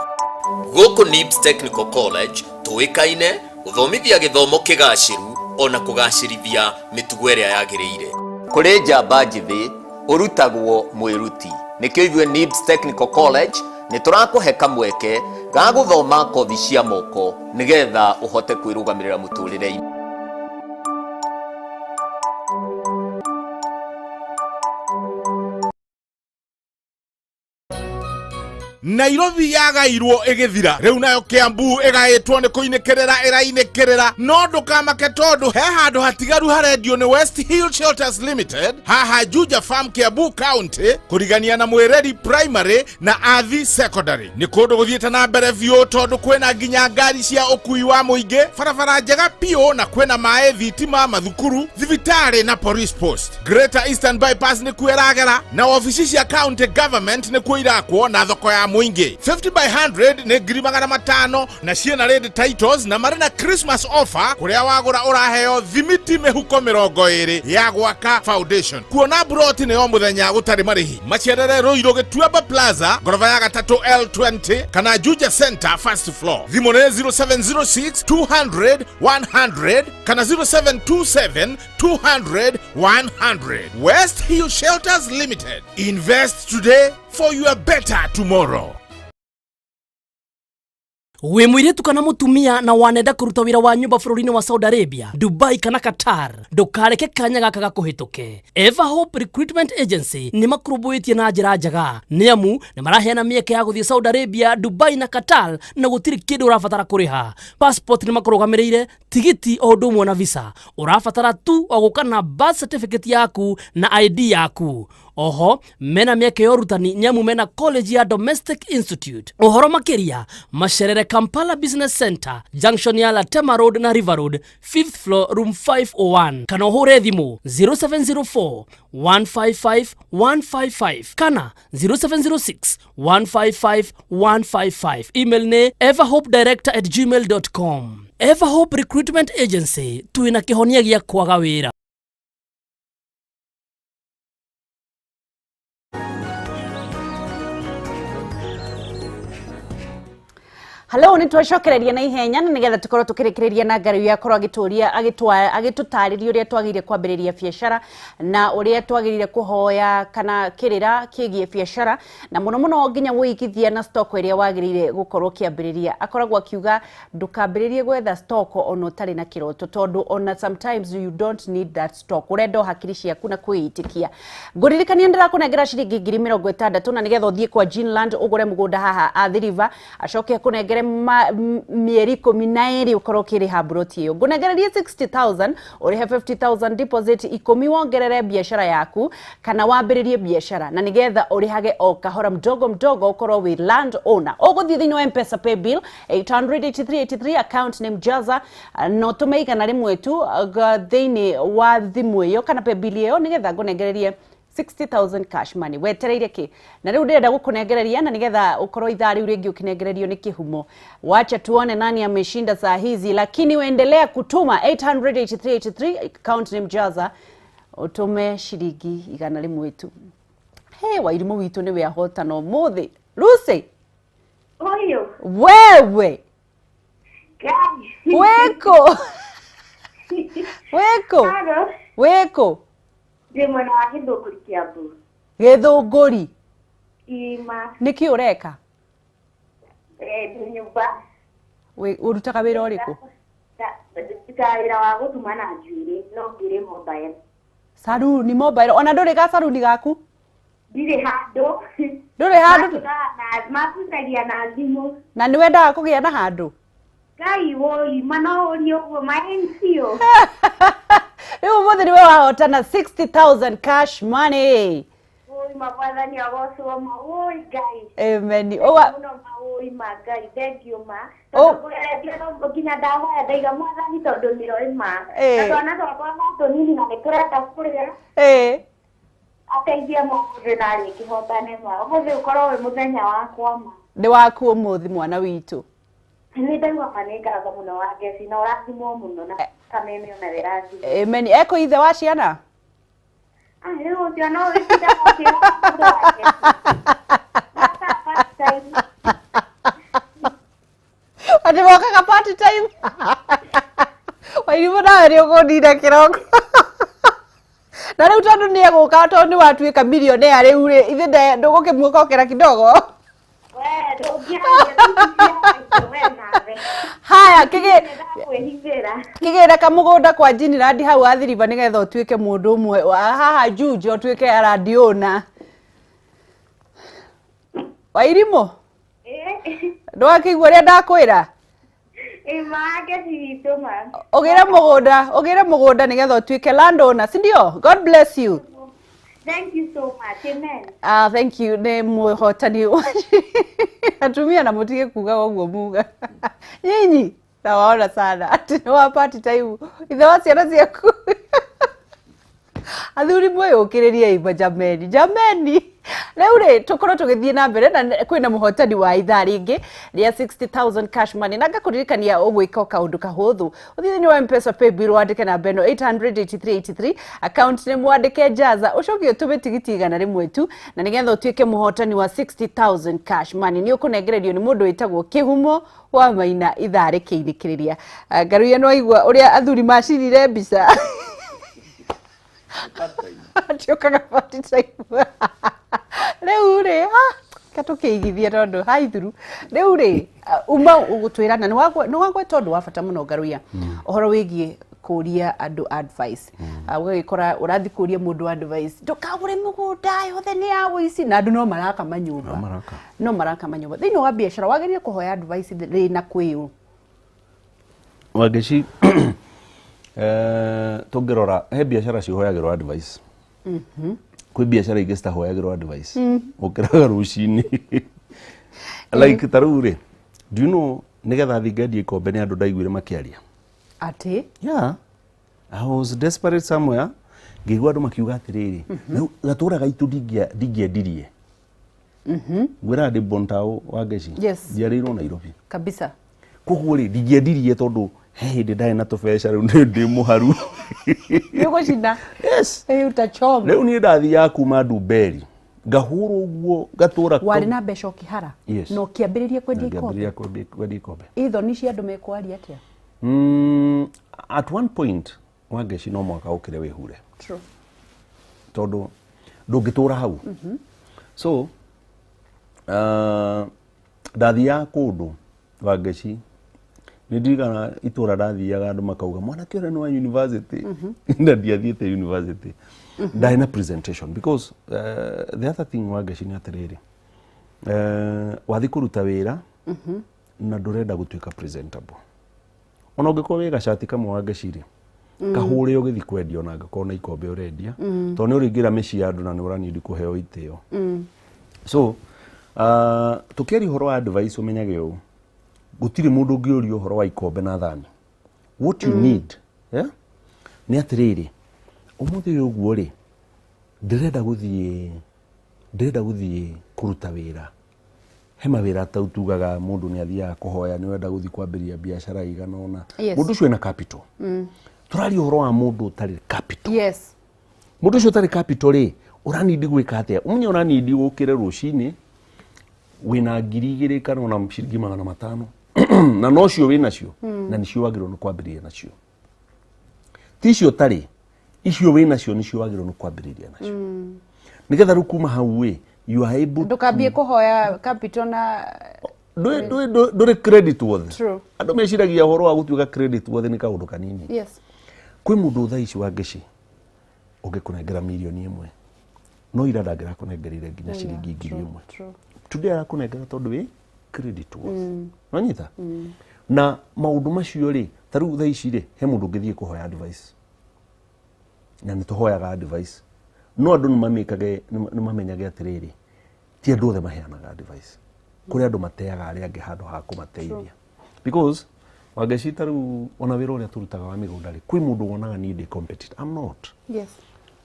Gũkũ NIBS Technical College tũĩkaine gũthomithia gĩthomo kĩgacĩru ona kũgacĩrithia mĩtugo ĩrĩa yagĩrĩire. Kũrĩ njamba njĩthĩ ũrutagwo mwĩruti nĩkĩo ithuĩ NIBS Technical College nĩ tũrakũhe kamweke ga gũthoma kothi cia moko nĩgetha ũhote kwĩrũgamĩrĩra mũtũrĩre-inĩ. Nairobi yagairwo ĩgĩthira rĩu nayo Kiambu ĩgaĩtwo nĩ kũinĩkĩrĩra ĩrainĩkĩrĩra no ndũkamake tondũ he handũ hatigaru harendio nĩ West Hill Shelters Limited haha Juja Farm Kiambu County kũrigania na Mwĩreri Primary na Athi Secondary. Nĩ kũndũ gũthiĩte na mbere biũ tondũ kwĩna nginya ngari cia ũkui wa mũingĩ, barabara njega biũ na kwĩna maĩ, thitima, mathukuru, thibitarĩ na police post. Greater Eastern Bypass nĩkuo ĩragera na wabici cia county government nĩkuo irakwo na thoko ya mũingĩ. 50 by 100 nĩ 500,000 na ciĩna ready titles na marĩ na Christmas offer kũrĩa wagũra ũraheo thimiti mĩhuko 20 ya gwaka foundation. Kuona broti nĩ o mũthenya gũtarĩ marĩhi. Macerere Ruiru Gĩtuamba Plaza ngoroba ya gatatũ L20 kana Juja Center first floor. Thimũ nĩ 0706 200 100 kana 0727 200 100. West Hill Shelters Limited. Invest today for your better tomorrow. Wĩ mũirĩtu kana mũtumia na wanenda kũruta wĩra wa nyũmba bũrũri-inĩ wa Saudi Arabia, Dubai kana Qatar, ndũkareke kanya gaka gakũhĩtũke. Everhope Recruitment Agency nĩ makũrũmbũĩtie na njĩra njega nĩ amu nĩ maraheana mĩeke ya gũthiĩ Saudi Arabia, Dubai na Qatar na gũtirĩ kĩndũ ũrabatara kũrĩha. Passport nĩ makũrũgamĩrĩire, tigiti o ũndũ ũmwe na visa. Ũrabatara tu o gũka na birth certificate yaku na ID yaku. Oho mena mĩeke ya ũrutani nĩ amu mena college ya Domestic Institute. Ũhoro makĩria macerere Kampala Business Center junction ya Latema Road na River Road 5th floor room 501 kana ũhũre thimũ 0704 155 155 kana 0706 155 155. Email nĩ everhopedirector@gmail.com. Everhope Recruitment Agency twĩna kĩhonia gĩa kwaga wĩra. Hello, nĩ twacokereria na ihenya na nĩgetha tũkorwo tũkĩrĩkĩrĩria na Ngaruiya akorwo agĩtũria agĩtũtarĩria ũrĩa twagĩrĩire kwambĩrĩria biacara na ũrĩa twagĩrĩire kũhoya kana kĩrĩra kĩgiĩ biacara na mũno mũno nginya wũigithia na stock ĩrĩa wagĩrĩire gũkorwo ũkĩambĩrĩria. Akoragwo akiuga ndũkambĩrĩrie gwetha stock ona ũtarĩ na kĩroto tondũ ona sometimes you don't need that stock, ũrenda o hakiri ciaku na kwĩĩtĩkia. Ngũririkania ndĩrakũnengera ciringi 60,000 na nĩgetha ũthiĩ kwa Ginland ũgũre mũgũnda haha Athi River, acoke akũnengere mĩeri 12 ũkorwo ũkĩrĩha mburoti ĩyo. Ngũnengererie 60,000 ũrĩhe 50,000 deposit, 10 wongerere biacara yaku kana wambĩrĩrie biacara na nĩgetha ũrĩhage o kahora mdogo mdogo ũkorwo wĩ land owner. Ũgũthiĩ thĩinĩ wa M-Pesa pay bill 88383 account name Jaza na ũtũme 100 tu thĩinĩ wa thimũ ĩyo kana pay bill ĩyo nĩgetha ngũnengererie 60,000 cash money. Wetereire kĩ? Na rĩu ndĩrenda gũkũnengereria na nĩgetha ũkorwo ithaa rĩu rĩngĩ ũkĩnengererio nĩ kĩhumo. Wacha tuone nani ameshinda saa hizi, lakini uendelea kutuma 88383 account name Jaza ũtũme ciringi 100 tu. He Wairimũ witũ nĩwe ahotana ũmũthĩ. Lucy. Oyo. Wewe. Ngai. Wĩkũ? Wĩkũ? Halo. Wĩkũ? Ndĩ mwena wa Gĩthũngũri Kiambu. Gĩthũngũri. Ima. Nĩkĩ ũreka? Ndĩ nyũmba. Ũrutaga wĩra ũrĩkũ? Ndutaga wĩra wa gũtuma na njuĩrĩ no ngĩrĩ mobile. Saruni mobile. Ona ndũrĩ gacaruni gaku? Ndirĩ handũ. Ndũrĩ handũ? Matutagia na thimũ. Na nĩ wendaga kũgĩa na handũ? Ngai woi, ma no ũrie ũguo ma NCO. Rĩu ũmũthĩ nĩwe wahotana 60,000 cash money. Woi ma mwathani agocwo ma woi Ngai. Amen. Mũno ma woi ma Ngai, thank you ma. Tondũ ngũgeretie no nginya ndahoya ndaiga mwathani tondũ nĩroĩ ma. Na twana twakwa no tũnini na nĩtũrenda kũrĩa. Ateithie mũthĩ na rĩngĩ ma. Ũmũthĩ ũkorwo wĩ mũthenya wakwa ma. Nĩ waku ũmũthĩ mwana witũ. Nĩ ndaigua ma nĩ ngatho mũno wa Ngeci na ũrathimwo mũno na kameme ona wĩrathimwo. Amen. Eko ithe wa ciana? Rĩu ũcio no wĩtinda ũkĩra mũndũ wa Ngeci. Atĩ mokaga party time. Wairimũ nawe nĩ ũkũnina kĩroko. Na rĩu tondũ nĩ egũka tondũ nĩ watuĩka millionaire rĩu rĩ, ithe ndũgũkĩmuokokera kidogo. Haya, kĩgĩra kamũgũnda kwa Ginland hau Athi River nĩgetha ũtuĩke mũndũ ũmwe haha Juja ũtuĩke arandiona. Wairimũ? Ndwakĩigua ũrĩa ndakwĩra? Ũgĩre mũgũnda, ũgĩre mũgũnda nĩgetha ũtuĩke landowner, si ndio? God bless you. Thank you so much. Amen. Thank you. Nĩ mũhotani. Atumia na mũtige kuga ũguo muga. Nyinyi nawaona sana atĩ nĩ wa party time. Ithe wa ciana ciaku. Athuri mwĩyũkĩrĩrie ima jameni. Jameni. Rĩu rĩ tũkorwo tũgĩthiĩ na mbere na kwĩna mũhotani wa ithaa rĩngĩ rĩa 60,000 cash money na ngakũririkania ũgwĩka kaũndũ kahũthũ. Ũthiĩ thĩinĩ wa M-Pesa pay bill wandĩke namba ĩno 88383 account nĩ mwandĩke Jaza ũcoke ũtũme tigiti 100 tu na nĩgetha ũtuĩke mũhotani wa 60,000 cash money. Nĩ ũkũnengererio nĩ mũndũ wĩtagwo Kĩhumo wa Maina ithaa rĩkĩinĩkĩrĩria. Ngaruiya no aigua ũrĩa athuri macirire mbica. Atiũkaga party time. Rĩu rĩ, katũkĩigithie tondũ haithuru. Rĩu rĩ, uma ũgũtwĩra na nĩwagweta ũndũ wa bata mũno Ngaruiya. Ũhoro wĩgiĩ kũria andũ advice. Ũgagĩkora ũrathiĩ kũria mũndũ advice, ndũkagũre mũgũnda yothe nĩ ya ũici na andũ no maraka manyũmba. No maraka manyũmba. Thĩinĩ wa biacara wagĩrĩire kũhoya advice rĩ na kwĩ ũ? Wangeci, tũngĩrora he biacara cihoyagĩrwo advice. Kwĩ biacara ingĩ citahoyagĩrwo advice. Ũkĩraga rũcinĩ. Like ta rĩu rĩ, do you know nĩgetha thiĩ ngendie ikombe nĩ andũ ndaiguire makĩaria? Atĩ? Yeah. I was desperate somewhere. Ngĩigua andũ makiuga atĩrĩrĩ, rĩu gatũra gaitũ ndingĩendirie. Ngwĩraga ndĩ Bontao wa Ngeci. Yes. Njiarĩirwo Nairobi. Kabisa. Koguo rĩ, ndingĩendirie tondũ he hĩndĩ ndarĩ na tũbeca rĩu ndĩ mũharu. Nĩ ũgũcina. Yes. Ĩ utachoma. Rĩu niĩ ndathiaga kuma Ndumberi. Ngahũrwo ũguo ngatũra. Warĩ na mbeca ũkĩhara? Yes. Na ũkĩambĩrĩria kwendia ikombe? Ngĩambĩrĩria kwendia ikombe. Ithoni cia andũ mekwaria atĩa? At one point, Wangeci, no mwaka ũkĩre wĩhure. True. Tondũ ndũngĩtũra hau. So ndathiaga kũndũ, Wangeci, nĩ ndirikana itũra ndathiaga, andũ makauga mwanake ũrĩa nĩ wa university, na ndiathiĩte university. Ndarĩ na presentation because the other thing, Wangeci, nĩ atĩrĩrĩ, wathiĩ kũruta wĩra na ndũrenda gũtuĩka presentable, ona ũngĩkorwo wĩ gacati kamwe, Wangeci rĩ, kahũre ũgĩthiĩ kwendia, ona angĩkorwo na ikombe ũrendia, tondũ nĩ ũrĩingĩra mĩciĩ ya andũ na nĩ ũranindi kũheo itĩo. So tũkĩaria ũhoro wa advice, ũmenyage ũũ, gũtirĩ mũndũ ũngĩũria ũhoro wa ikombe na thani. What you need, yeah? Nĩ atĩrĩrĩ, ũmũthĩ ũyũ ũguo rĩ, ndĩrenda gũthiĩ kũruta wĩra he mawĩra tau tugaga mũndũ nĩ athiaga kũhoya, nĩ ũrenda gũthiĩ kwambĩrĩria biacara igana ũna. Mũndũ ũcio ena capital. Tũraria ũhoro wa mũndũ ũtarĩ capital. Mũndũ ũcio ũtarĩ capital rĩ, ũranindi gwĩka atĩa? Ũmenye ũranindi ũkĩre rũcinĩ wĩna 2000 kana ona ciringi 500, na nocio wĩ nacio, na nĩcio wagĩrĩirwo nĩ kwambĩrĩria nacio. Ti icio ũtarĩ, icio wĩ nacio nĩcio wagĩrĩirwo nĩ kwambĩrĩria nacio, nĩgetha rĩu kuma hau ĩ, you are able. Ndũkambie kũhoya capital na Ndũrĩ credit worthy. True. Andũ meciragia ũhoro wa gũtuĩka credit worthy nĩ kaũndũ kanini. Kwĩ mũndũ thaa ici, Wangeci, ũngĩkũnengera 1 million no ira ndangĩrakũnengerire nginya ciringi 1000. Today arakũnengera tondũ wĩ credit worthy. Nonyita na maũndũ macio rĩ, ta rĩu thaa ici rĩ, he mũndũ ũngĩthiĩ kũhoya advice, na nĩ tũhoyaga advice, no andũ nĩ nĩ mamenyage atĩrĩrĩ, ti andũ othe maheanaga advice. Kũrĩ andũ mateaga arĩa angĩ handũ ha kũmateithia, because Wangeci, ta rĩu ona wĩra ũrĩa tũrutaga wa mĩgũnda rĩ, kwĩ mũndũ wonaga niĩ ndĩ competitor. I'm not.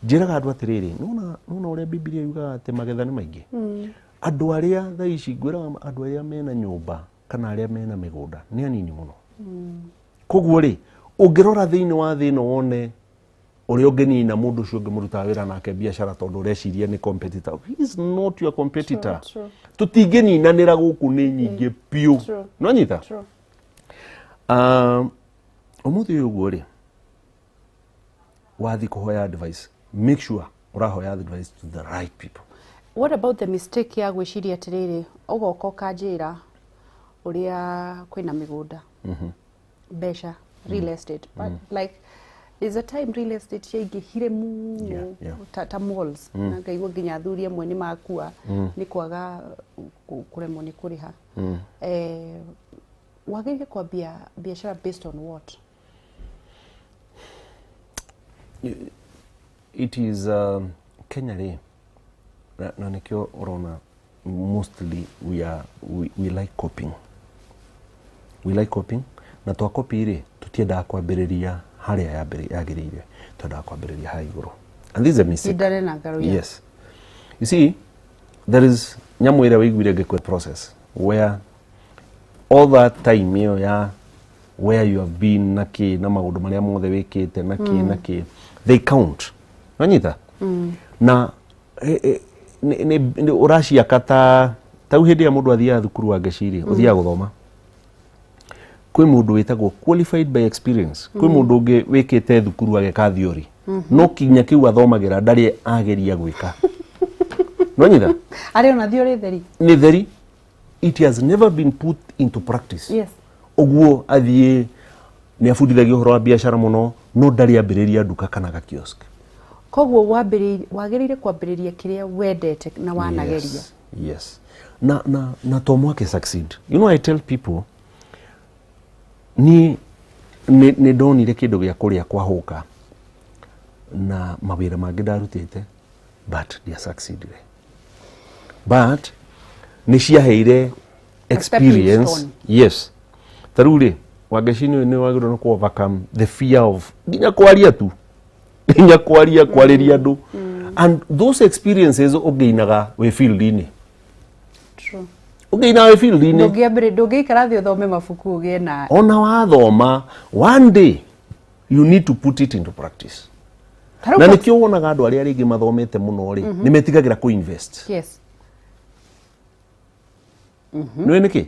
Njĩraga andũ atĩrĩrĩ, nĩwona ũrĩa Bibilia yugaga atĩ magetha nĩ maingĩ. Andũ arĩa thaa ici ngwĩraga, andũ arĩa mena nyũmba kana arĩa mena mĩgũnda nĩ anini mũno. Koguo rĩ, ũngĩrora thĩinĩ wa thĩ ĩno wone ũrĩa ũngĩnina mũndũ ũcio ũngĩ mũrutaga wĩra nake biacara tondũ ũreciria nĩ competitor, he is not your competitor. True, true. Tũtingĩninanĩra gũkũ, nĩ nyingĩ biũ. Nonyita? True. Ũmũthĩ ũyũ ũguo rĩ, wathiĩ kũhoya advice, make sure ũrahoya advice to the right people. What about the mistake ya gwĩciria atĩrĩrĩ, ũgoka ũkanjĩra ũrĩa kwĩna mĩgũnda, mbeca, real estate, but like there's a time real estate ciaingĩhire mũno, ta malls, na ngaigua nginya athuri amwe nĩ makua nĩ kwaga kũremwo nĩ kũrĩha. Wagĩrĩire kwambia biacara based on what? It is Kenya rĩ, na nĩkĩo ũrona mostly we like copying, we like copying, na twa copy rĩ, tũtiendaga kwambĩrĩria harĩa yagĩrĩire, twendaga kwambĩrĩria haha igũrũ, and this is a mistake. Cindane na ngaruya. Yes, you see, there is nyamũ ĩrĩa wĩiguire ngĩkwe process where all that time ĩyo ya where you have been na kĩ na maũndũ marĩa mothe wĩkĩte na kĩ na kĩ, they count. Nanyita na ũraciaka ta tau hĩndĩ ĩrĩa mũndũ athiaga thukuru wa ngeciri, ũthiaga gũthoma, kwĩ mũndũ wĩtagwo qualified by experience, kwĩ mũndũ ũngĩ wĩkĩte thukuru ageka theory, no kinya kĩu athomagĩra ndarĩ ageria gwĩka. Nonyita? Arĩ ona theory theri. Nĩ theri, it has never been put into practice. Ũguo athiĩ nĩ abundithagia ũhoro wa biacara mũno, no ndarĩ ambĩrĩria nduka kana ga kiosk. Koguo wagĩrĩire kwambĩrĩria kĩrĩa wendete na wanageria. Yes. Na to mwake succeed. You know, I tell people, ni nĩ ndonire kĩndũ gĩa kũrĩa kwahũka na mawĩra mangĩ ndarutĩte, but ndia succeedire, but nĩ ciaheire experience. Stone. Yes, ta rĩu rĩ, Wangeci, nĩ wagĩrĩirwo nĩ ku overcome the fear of nginya kwaria tu, nginya kwaria, kwarĩria andũ, and those experiences ũngĩinaga wĩ field-inĩ. True. Ũngĩinaga wĩ field-inĩ. Ndũngĩikara thĩ ũthome mabuku ũgĩe na Ona wathoma, one day you need to put it into practice. Na nikio wonaga andu aria ringi mathomete muno ri ni metigagira ku invest. Yes. Nĩ nĩkĩ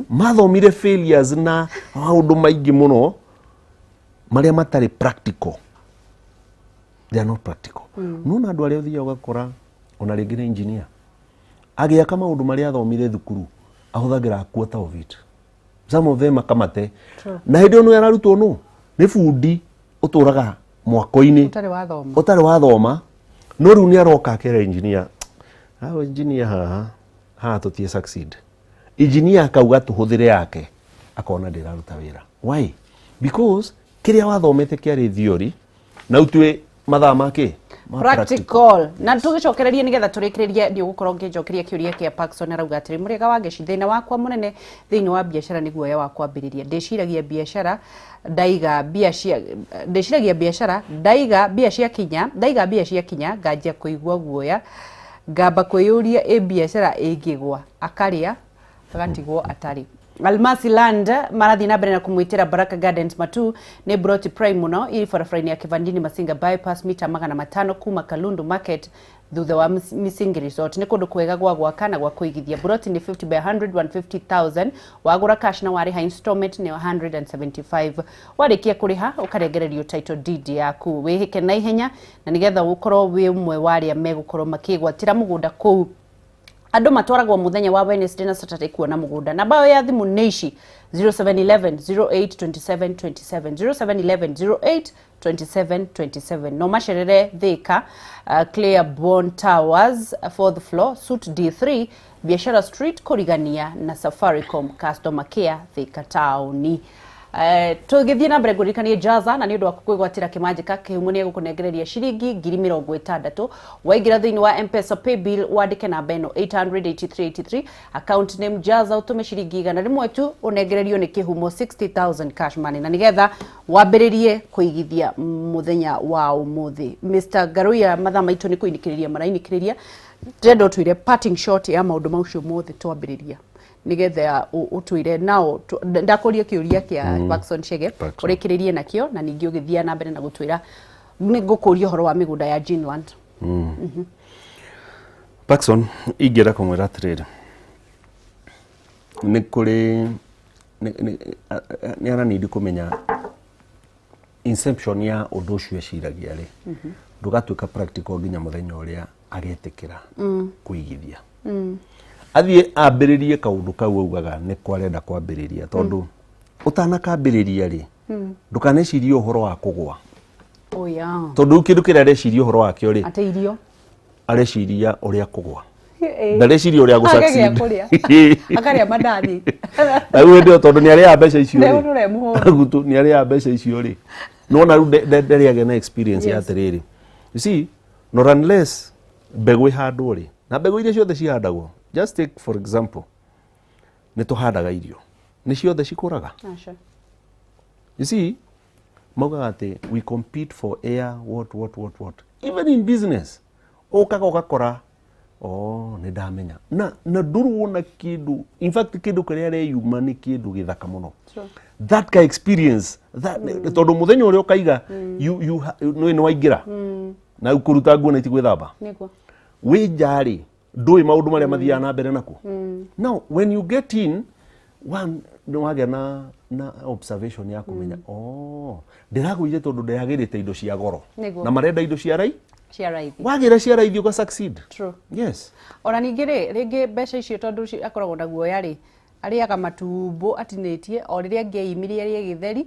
mathomire failures na maũndũ maingĩ mũno marĩa matarĩ practical. They are not practical. Nona andũ arĩa ũthiaga ũgakora ona rĩngĩ nĩ engineer agĩaka maũndũ marĩa athomire thukuru ahũthagĩra a quarter of it. Some of them akamate. Na hĩndĩ ĩyo nĩ ararutwo nũ nĩ bundi ũtũraga mwako-inĩ ũtarĩ wathoma no rĩu nĩ aroka akera engineer, aho engineer haha haha tũtie succeed. Engineer akauga tũhũthĩre yake akona ndĩraruta wĩra. Why? Because kĩrĩa wathomete kĩarĩ theory na utue mathaa make practical. Na tugicokererie nigetha turikiririe ndi ugukorwo ngijokeria kiuria kia Parkson arauga atiri murega wa ngeci thina wakwa munene thiini wa biashara ni guoya wa kwambiriria ndiciragia biashara ndaiga ndiciragia biashara ndaiga mbia cia kinya nganjia kuigua guoya ngamba kwiyuria i biashara ingigwa akaria agatigwo atari. Almasi Land marathi na mbere na kumwitira Baraka Gardens Matu ni broti prime muno iri barabara-inĩ ya Kivandini Masinga bypass mita 500 kuma Kalundu Market thutha wa Misingi Resort. Ni kundu kwega gwa gwaka na gwa kuigithia. Broti ni 50 by 100 150,000 wagura cash na wariha installment ni 175 warikia kuriha ukarengererio title deed yaku wihike na ihenya na nigetha ukorwo wi umwe wa aria megukorwo makigwatira mugunda kuu. Andũ matwaragwo muthenya wa Wednesday na Saturday kuona mugunda. Namba ya thimu nĩ ici 0711 08 27 27 0711 08 27 27. No macerere Thika, Claiborne Towers 4th floor suite D3 Biashara Street kurigania na Safaricom customer care Thika town. Tugithie na mbere ngũririkanie Jaza na nĩ ũndũ wa kwĩgwatĩra kĩmanjĩka kĩhumo nĩ egũkũnengereria ciringi 60,000 waingĩra thĩinĩ wa M-Pesa paybill wandĩke namba ĩno 88383 account name Jaza ũtũme ciringi 100 tu ũnengererio nĩ kĩhumo 60,000 cash money na nĩgetha wambĩrĩrie kũigithia mũthenya wa ũmũthĩ. Mr Ngaruiya mathaa maitũ nĩ kũinĩkĩrĩria marainĩkĩrĩria ndĩrenda ũtwĩre parting shot ya maũndũ macio mothe twambĩrĩria nigetha utwire nao ndakuria kiuria kia Parkson Chege urikiririe nakio na ningi ugithia na mbere na gutwira ngukuria horo wa migunda ya Ginland. Parkson ingienda kumwira atiriri ni kuri ni aranidi kumenya inception ya undu ucio eciragia ri ndugatuika practical nginya muthenya uria agetikira kuigithia. Athie ambiririe kaundu kau augaga ni kwarenda kwambiriria tondu utanakambiriria ri ndukanecirie uhoro wa kugwa. Oh yeah. Tondu kindu kiria areciria uhoro wakio ri ate irio areciria uria kugwa ndareciria uria gu succeed akaria mandathi na riu ndio tondu ni aria mbeca icio ri ni aria mbeca icio ri nona riu ndariagĩa na experience ya atiriri. You see, not unless mbegũ ihandwo ri na mbegũ iria ciothe cihandagwo. Just take for example, nĩ tũhandaga irio nĩ ciothe cikũraga. You see, maugaga atĩ we compete for air what even in business ũkaga ũgakora oh nĩ ndamenya na ndũrwona kĩndũ. In fact kĩndũ kĩrĩa areyuma nĩ kĩndũ gĩthaka mũno. That ka experience that tondũ mũthenya ũrĩa ũkaiga nĩ waingĩra na kũruta nguo na itigwĩthamba wĩ nja rĩ ndũĩ maũndũ marĩa mathiaga na mbere nakuo. Now when you get in one nĩ wagĩa na observation ya kũmenya oh ndĩragũire tondũ ndĩragĩrĩte indo cia goro na marenda indo cia raithi wagĩra cia raithi ũga succeed. True. Yes. Ona ningĩ rĩ rĩngĩ mbeca icio tondũ akoragwo na guoya rĩ arĩaga matumbo atinĩtie o rĩrĩa angĩeimirie arĩe gĩtheri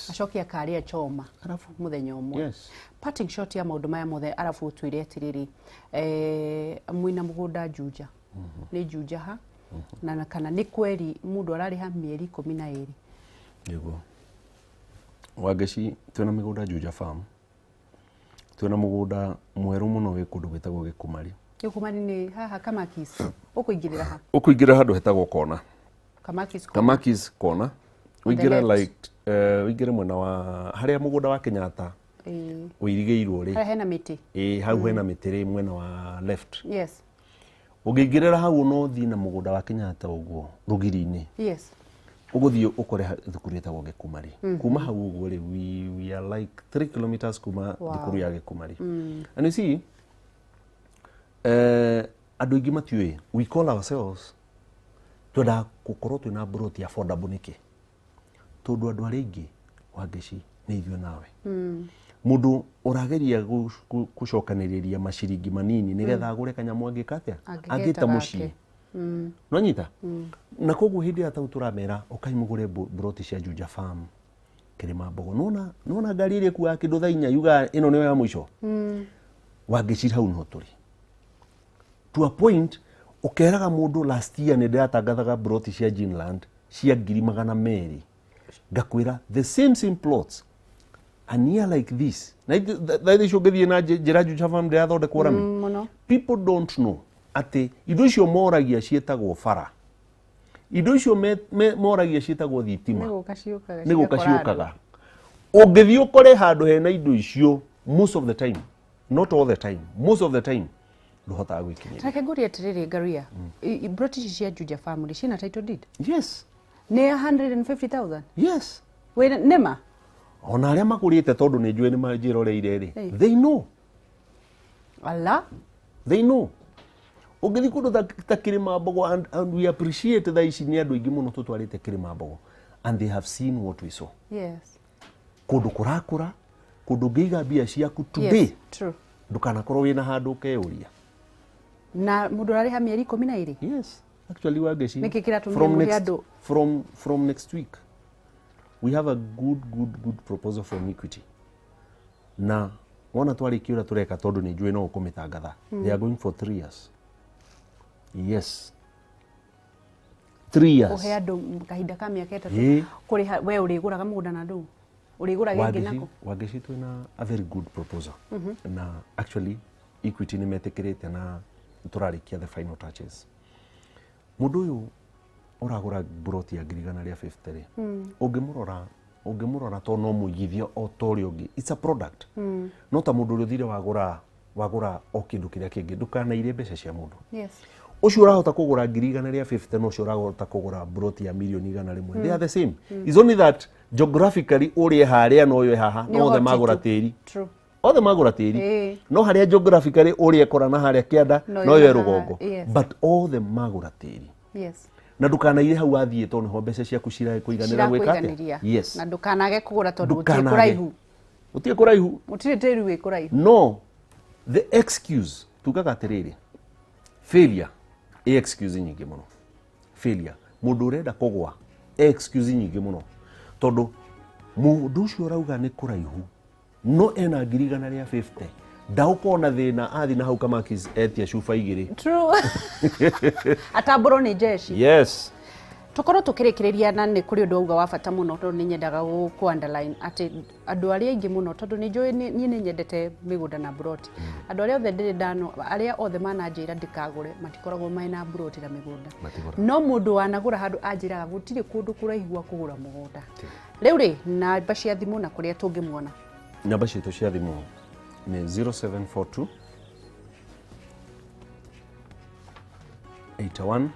acoke akarĩa choma arabu mũthenya ũmwe. Yes. Parting shot ya maũndũ maya mothe arabu ũtwĩre atĩrĩrĩ mwĩna mũgũnda Juja nĩ Juja ha na kana nĩ kweri mũndũ ararĩha mĩeri 12 nĩguo Wangeci twĩna mĩgũnda Juja Farm twĩna mũgũnda mwerũ mũno wĩ kũndũ gwĩtagwo Gĩkũmari. Gĩkũmari nĩ haha Kamakis ũkũingĩrĩra ha ũkũingĩra handũ hetagwo kona Kamakis kona ũingĩre like ũingĩre mwena wa harĩa mũgũnda wa Kenyatta ũirigĩirwo rĩ harĩa hena mĩtĩ hau hena mĩtĩ rĩ mwena wa left. Yes. Ũngĩingĩrĩra hau no ũthiĩ na mũgũnda wa Kenyatta ũguo rũgiri-inĩ. Yes. Ũgũthiĩ ũkore thukuru ĩtagwo Gĩkumari. Kuma hau ũguo rĩ, we are like 3 kilometers kuma thukuru ya Gĩkumari. And you see, andũ aingĩ matiũĩ, we call ourselves, twendaga gũkorwo twĩna mburoti affordable nĩkĩ? Tondũ andũ arĩa aingĩ, Wangeci, nĩ ithuĩ nawe. Mũndũ ũrageria gũcokanĩrĩria maciringi manini nĩgetha agũre kanyamũ angĩka atĩa? Angĩgeta Angĩta mũciĩ. Nonyita? Na koguo hĩndĩ ĩrĩa tau tũramera ũkai mũgũre mburoti cia Juja Farm Kĩrĩma Mbogo. Nona nona ngari ĩrĩa ĩkuaga kĩndũ thaa inya yuga ĩno nĩyo ya mũico. Wangeci hau niho tũrĩ. To a point ũkeraga mũndũ last year nĩ ndĩratangathaga mburoti cia Ginland cia 200,000. Ngakwĩra the same plots a year like this. Na thaa icio ũngĩthiĩ na njĩra Juja Farm ndĩrathondekwo rami. Mũno. People don't know atĩ indo icio moragia ciĩtagwo bara. Indo icio moragia ciĩtagwo thitima. Nĩ gũka ciũkaga. Nĩ gũka cigakora andũ. Ciũkaga. Ũngĩthiĩ ũkore handũ hena indo icio most of the time, not all the time, most of the time ndũhotaga gwĩkinyĩria. Reke ngũrie atĩrĩrĩ Ngaruiya, mburoti ici cia Juja Farm rĩ, ciĩna title deed? Yes. Nĩ 150,000? Yes. Wĩ nĩma? Ona arĩa magũrĩte tondũ nĩ njũĩ nĩ manjĩroreire rĩ, Hey. they know. Ala. They know. Ũngĩthiĩ kũndũ ta Kĩrĩma Mbogo and we appreciate thaa ici nĩ andũ aingĩ mũno tũtwarĩte Kĩrĩma Mbogo and they have seen what we saw. Yes. Kũndũ kũrakũra, kũndũ ũngĩiga mbia ciaku today, Yes, true. ndũkanakorwo wĩna handũ ũkeyũria. Na mũndũ ũrarĩha mĩeri 12? Yes. Actually Wangeci, Nĩkĩ kĩratũmire from mũhe next, andũ? from next week we have a good good good proposal from Equity. Na wona twarĩkia ũrĩa tũreka tondũ nĩ njũĩ no ũkũmĩtangatha. They are going for 3 years. Yes. 3 years. Kũhe andũ kahinda ka mĩaka 3 Ĩĩ. kũrĩha we ũrĩgũraga mũgũnda na ndũ? Ũrĩgũraga ĩngĩ nako? Wangeci twĩna a very good proposal. Na actually Equity nĩ metĩkĩrĩte na tũrarĩkia the final touches. Mũndũ ũyũ ũragũra mburoti ya 150,000 rĩ, ũngĩmũrora to no mũigithia o ta ũrĩa ũngĩ, it's a product. No ta mũndũ ũrĩa ũthire wagũra o kĩndũ kĩrĩa kĩngĩ, ndũkanaire mbeca cia mũndũ. Yes. Ũcio ũrahota kũgũra 150,000 na ũcio ũrahota kũgũra mburoti ya 100,000,000. They are the same. It's only that geographically ũrĩa harĩa na ũyũ haha, Nĩ no othe ũhoti magũra tu. tĩri. True. Othe magũra tĩri. Ĩĩ. No harĩa geographically ũrĩa ekora na harĩa kĩanda No no ĩyo yo na haha, rũgongo. yes. But othe magũra tĩri. Yes. Na ndũkanaire hau wathiĩ tondũ nĩho mbeca ciaku cirakũiganĩra gwĩka atĩa? Cirakũiganĩria. Yes. Na ndũkanage kũgũra tondũ gũtirĩ Ndũkanage. kũraihu. Gũtirĩ kũraihu. Gũtirĩ tĩri wĩ kũraihu. No the excuse tugaga atĩrĩrĩ, failure ĩ excuse nyingĩ mũno. Failure mũndũ ũrenda kũgwa ĩ excuse nyingĩ mũno tondũ mũndũ ũcio ũrauga nĩ kũraihu no ena 150,000 ndagũkorwo na thĩna athi na hau Kamakis etia cuba 2. True. Atambũrwo nĩ jeshi. Yes. Tukorwo tukĩrĩkĩrĩria na nĩ kũrĩ ũndũ wauga wa bata mũno tondũ nĩ nyendaga kũ underline atĩ andũ arĩa aingĩ mũno tondũ nĩ njũĩ niĩ nĩ nyendete mĩgũnda na mburoti. Andũ arĩa othe ndĩrĩ ndano arĩa othe mananjĩra ndikagũre matikoragwo mena mburoti na mĩgũnda. Matigũraga. No mũndũ wanagũra handũ anjĩraga gũtirĩ kũndũ kũraihu gwa kũgũra mũgũnda. Rĩu rĩ namba cia thimũ na kũrĩa tũngĩmuona. Namba citũ cia thimũ nĩ 0742 81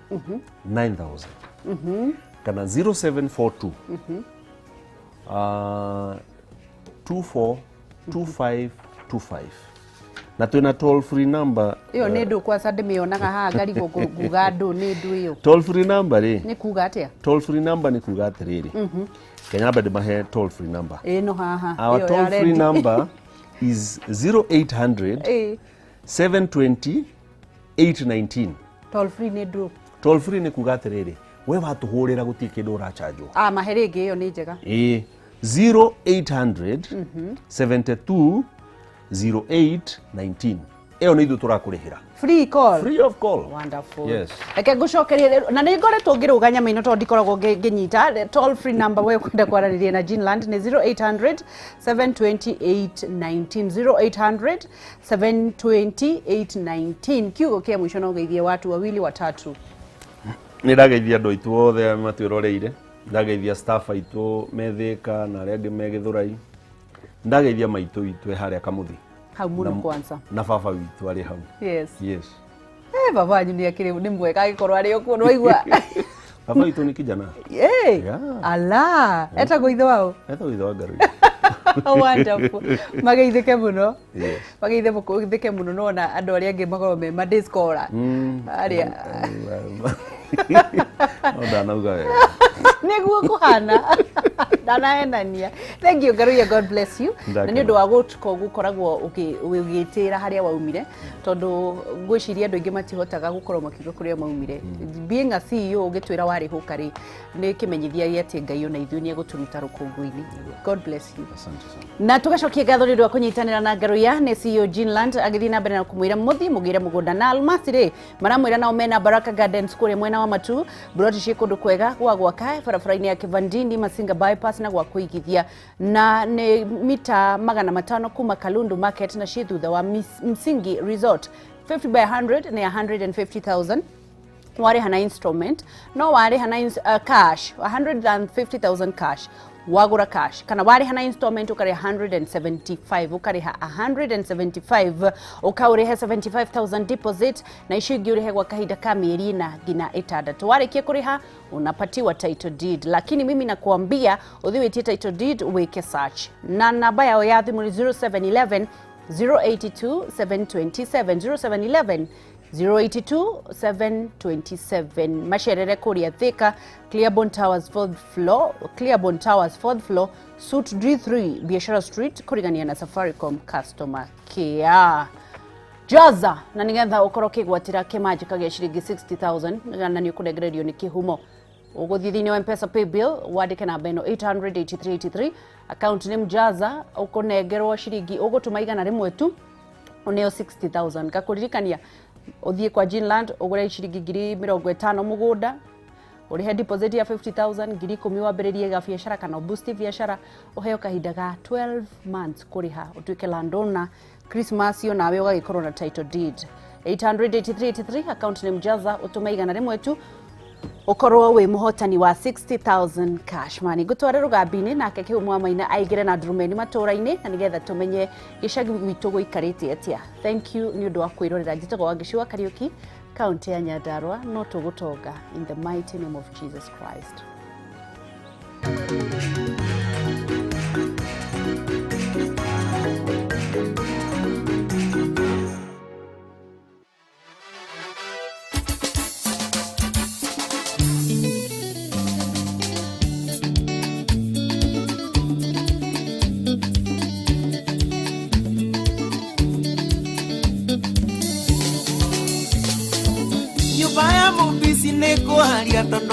9000 kana 0742 24 25 25 na twĩna toll free number. Ĩyo nĩ ndũ kwanza ndĩmĩonaga haha ngarigwo nguga ndũ nĩ ndũ ĩyo. Toll free number rĩ, Nĩ kuga atĩa? Toll free number nĩ kuga atĩrĩrĩ, Kenya ndĩmahe toll free number. Ĩno haha. Our ĩyo ya toll free rendi. number is 0800 Ĩĩ. 720 819. Toll free nĩ ndũ? Toll free nĩ kuga atĩrĩrĩ, we watũhũrĩra gũtirĩ kĩndũ ũrachanjwo. Ah, mahe rĩngĩ ĩyo nĩ njega. Ĩĩ, 0800 72 08 19. Ĩyo nĩ ithuĩ tũrakũrĩhĩra. Free call. Free of call. Wonderful. Yes. Reke ngũcokerie na nĩ ngoretwo ngĩrũga nyama-inĩ tondũ ndikoragwo ngĩnyita toll free number we kwenda kwaranĩria na Ginland nĩ 0800 720 819, 0800 720 819. Kiugo kĩa mũico no geithie watu wawili watatu. Nĩ ndageithia andũ aitũ othe arĩa matwĩroreire, ndageithia staff aitũ me Thĩka na arĩa angĩ me Gĩthũrai, ndageithia maitũ witũ e harĩa Kamũthi hau mũno kwanza na baba witũ arĩ hau. Yes. Yes. Eh, baba wanyu nĩ akĩrĩ nĩ mwega agĩkorwo arĩ o kuo nĩwaigua. Baba witũ nĩ kijana. Hey, Yeah. ala etagwo ithe wao. Etagwo ithe wa Ngaruiya. Wonderful. Mageithĩke mũno. Yes. Mageithĩke mũno nona andũ arĩa angĩ makorwo me ma day scholar. Arĩa No ndanauga wega. Nĩguo kũhana. Ndanahenania. Thank you Ngaruiya, God bless you. Na nĩ ũndũ wa gũkoragwo ũgĩtĩra harĩa waumire, tondũ ngwĩciria andũ aingĩ matihotaga gũkorwo makiuga kũrĩa maumire. Being a CEO ũgĩtwĩra warĩ hũka rĩ, nĩ kĩmenyithia gĩa atĩ Ngai ona ithuĩ nĩ egũtũruta rũkũngũ-inĩ. God bless you. Asante sana. Na tugacokia ngatho nĩ ũndũ wa kũnyitanĩra na Ngaruiya nĩ CEO Ginland agĩthiĩ na mbere na kũmwĩra mũthiĩ mũgĩre mũgũnda na almasi rĩ maramwĩra nao mena Baraka Gardens kũrĩa mwena wa Matu, broti ciĩ kũndũ kwega gwa gwaka barabara-inĩ ya Kivandini Masinga bypass na gwa kũigithia, na nĩ mita 500 kuma Kalundu Market na ciĩ thutha wa Msingi Resort. 50 by 100 nĩ 150,000 warĩha na installment, no warĩha na cash 150,000 cash wagũra cash, kana warĩha na installment ũkarĩha 175, ũkarĩha 175 ũkaũrĩhe 75,000 deposit, na icio ingĩ ũrĩhe gwa kahinda ka mĩeri ĩna nginya 6. Warĩkia kũrĩha unapatiwa title deed, lakini mimi nakuambia ũthiĩ wĩtie title deed wĩke search, na namba yao ya thimũ nĩ 0711 082 727 0711 082 727. Macerere kũrĩa Thika, Clearbone Towers 4th floor, Clearbone Towers 4th floor, Suite D3, Biashara Street, kũrigania na Safaricom customer care. Jaza na nigetha ũkorwo ũkĩgwatĩra kĩmanjĩka gĩa ciringi 60,000 na nĩ ũkũnengererio nĩ kĩhumo. Ũgũthiĩ thĩinĩ wa M-Pesa pay bill wandĩke namba ĩno 88383, account name Jaza, ũkũnengerwo ciringi ũgũtũma 100 tu ũneo 60,000. Ngakũririkania ũthiĩ kwa Ginland ũgũre ciringi 50,000 mũgũnda, ũrĩhe deposit ya 50,000, 10,000 wambĩrĩrie gabiacara kana ũboost biacara, ũheo kahinda ga 12 months kũrĩha ũtuĩke landowner. Christmas yo nawe ũgagĩkorwo na title deed. 88383 account name Jaza, ũtũme 100 tu ũkorwo wĩ mũhotani wa 60,000 cash money. Ngũtware rũgambi-inĩ nake Kĩhumo wa Maina aingĩre na ndurumeni matũũra-inĩ na nĩgetha tũmenye gĩcagi gwitũ gũikarĩte atĩa. Thank you nĩ ũndũ wa kwĩrorera. Njĩtagwo Wangeci wa Kariũki, kaunti ya Nyandarua, no tũgũtonga in the mighty name of Jesus Christ. Nyũmba ya mũmbici nĩ kũharia tondũ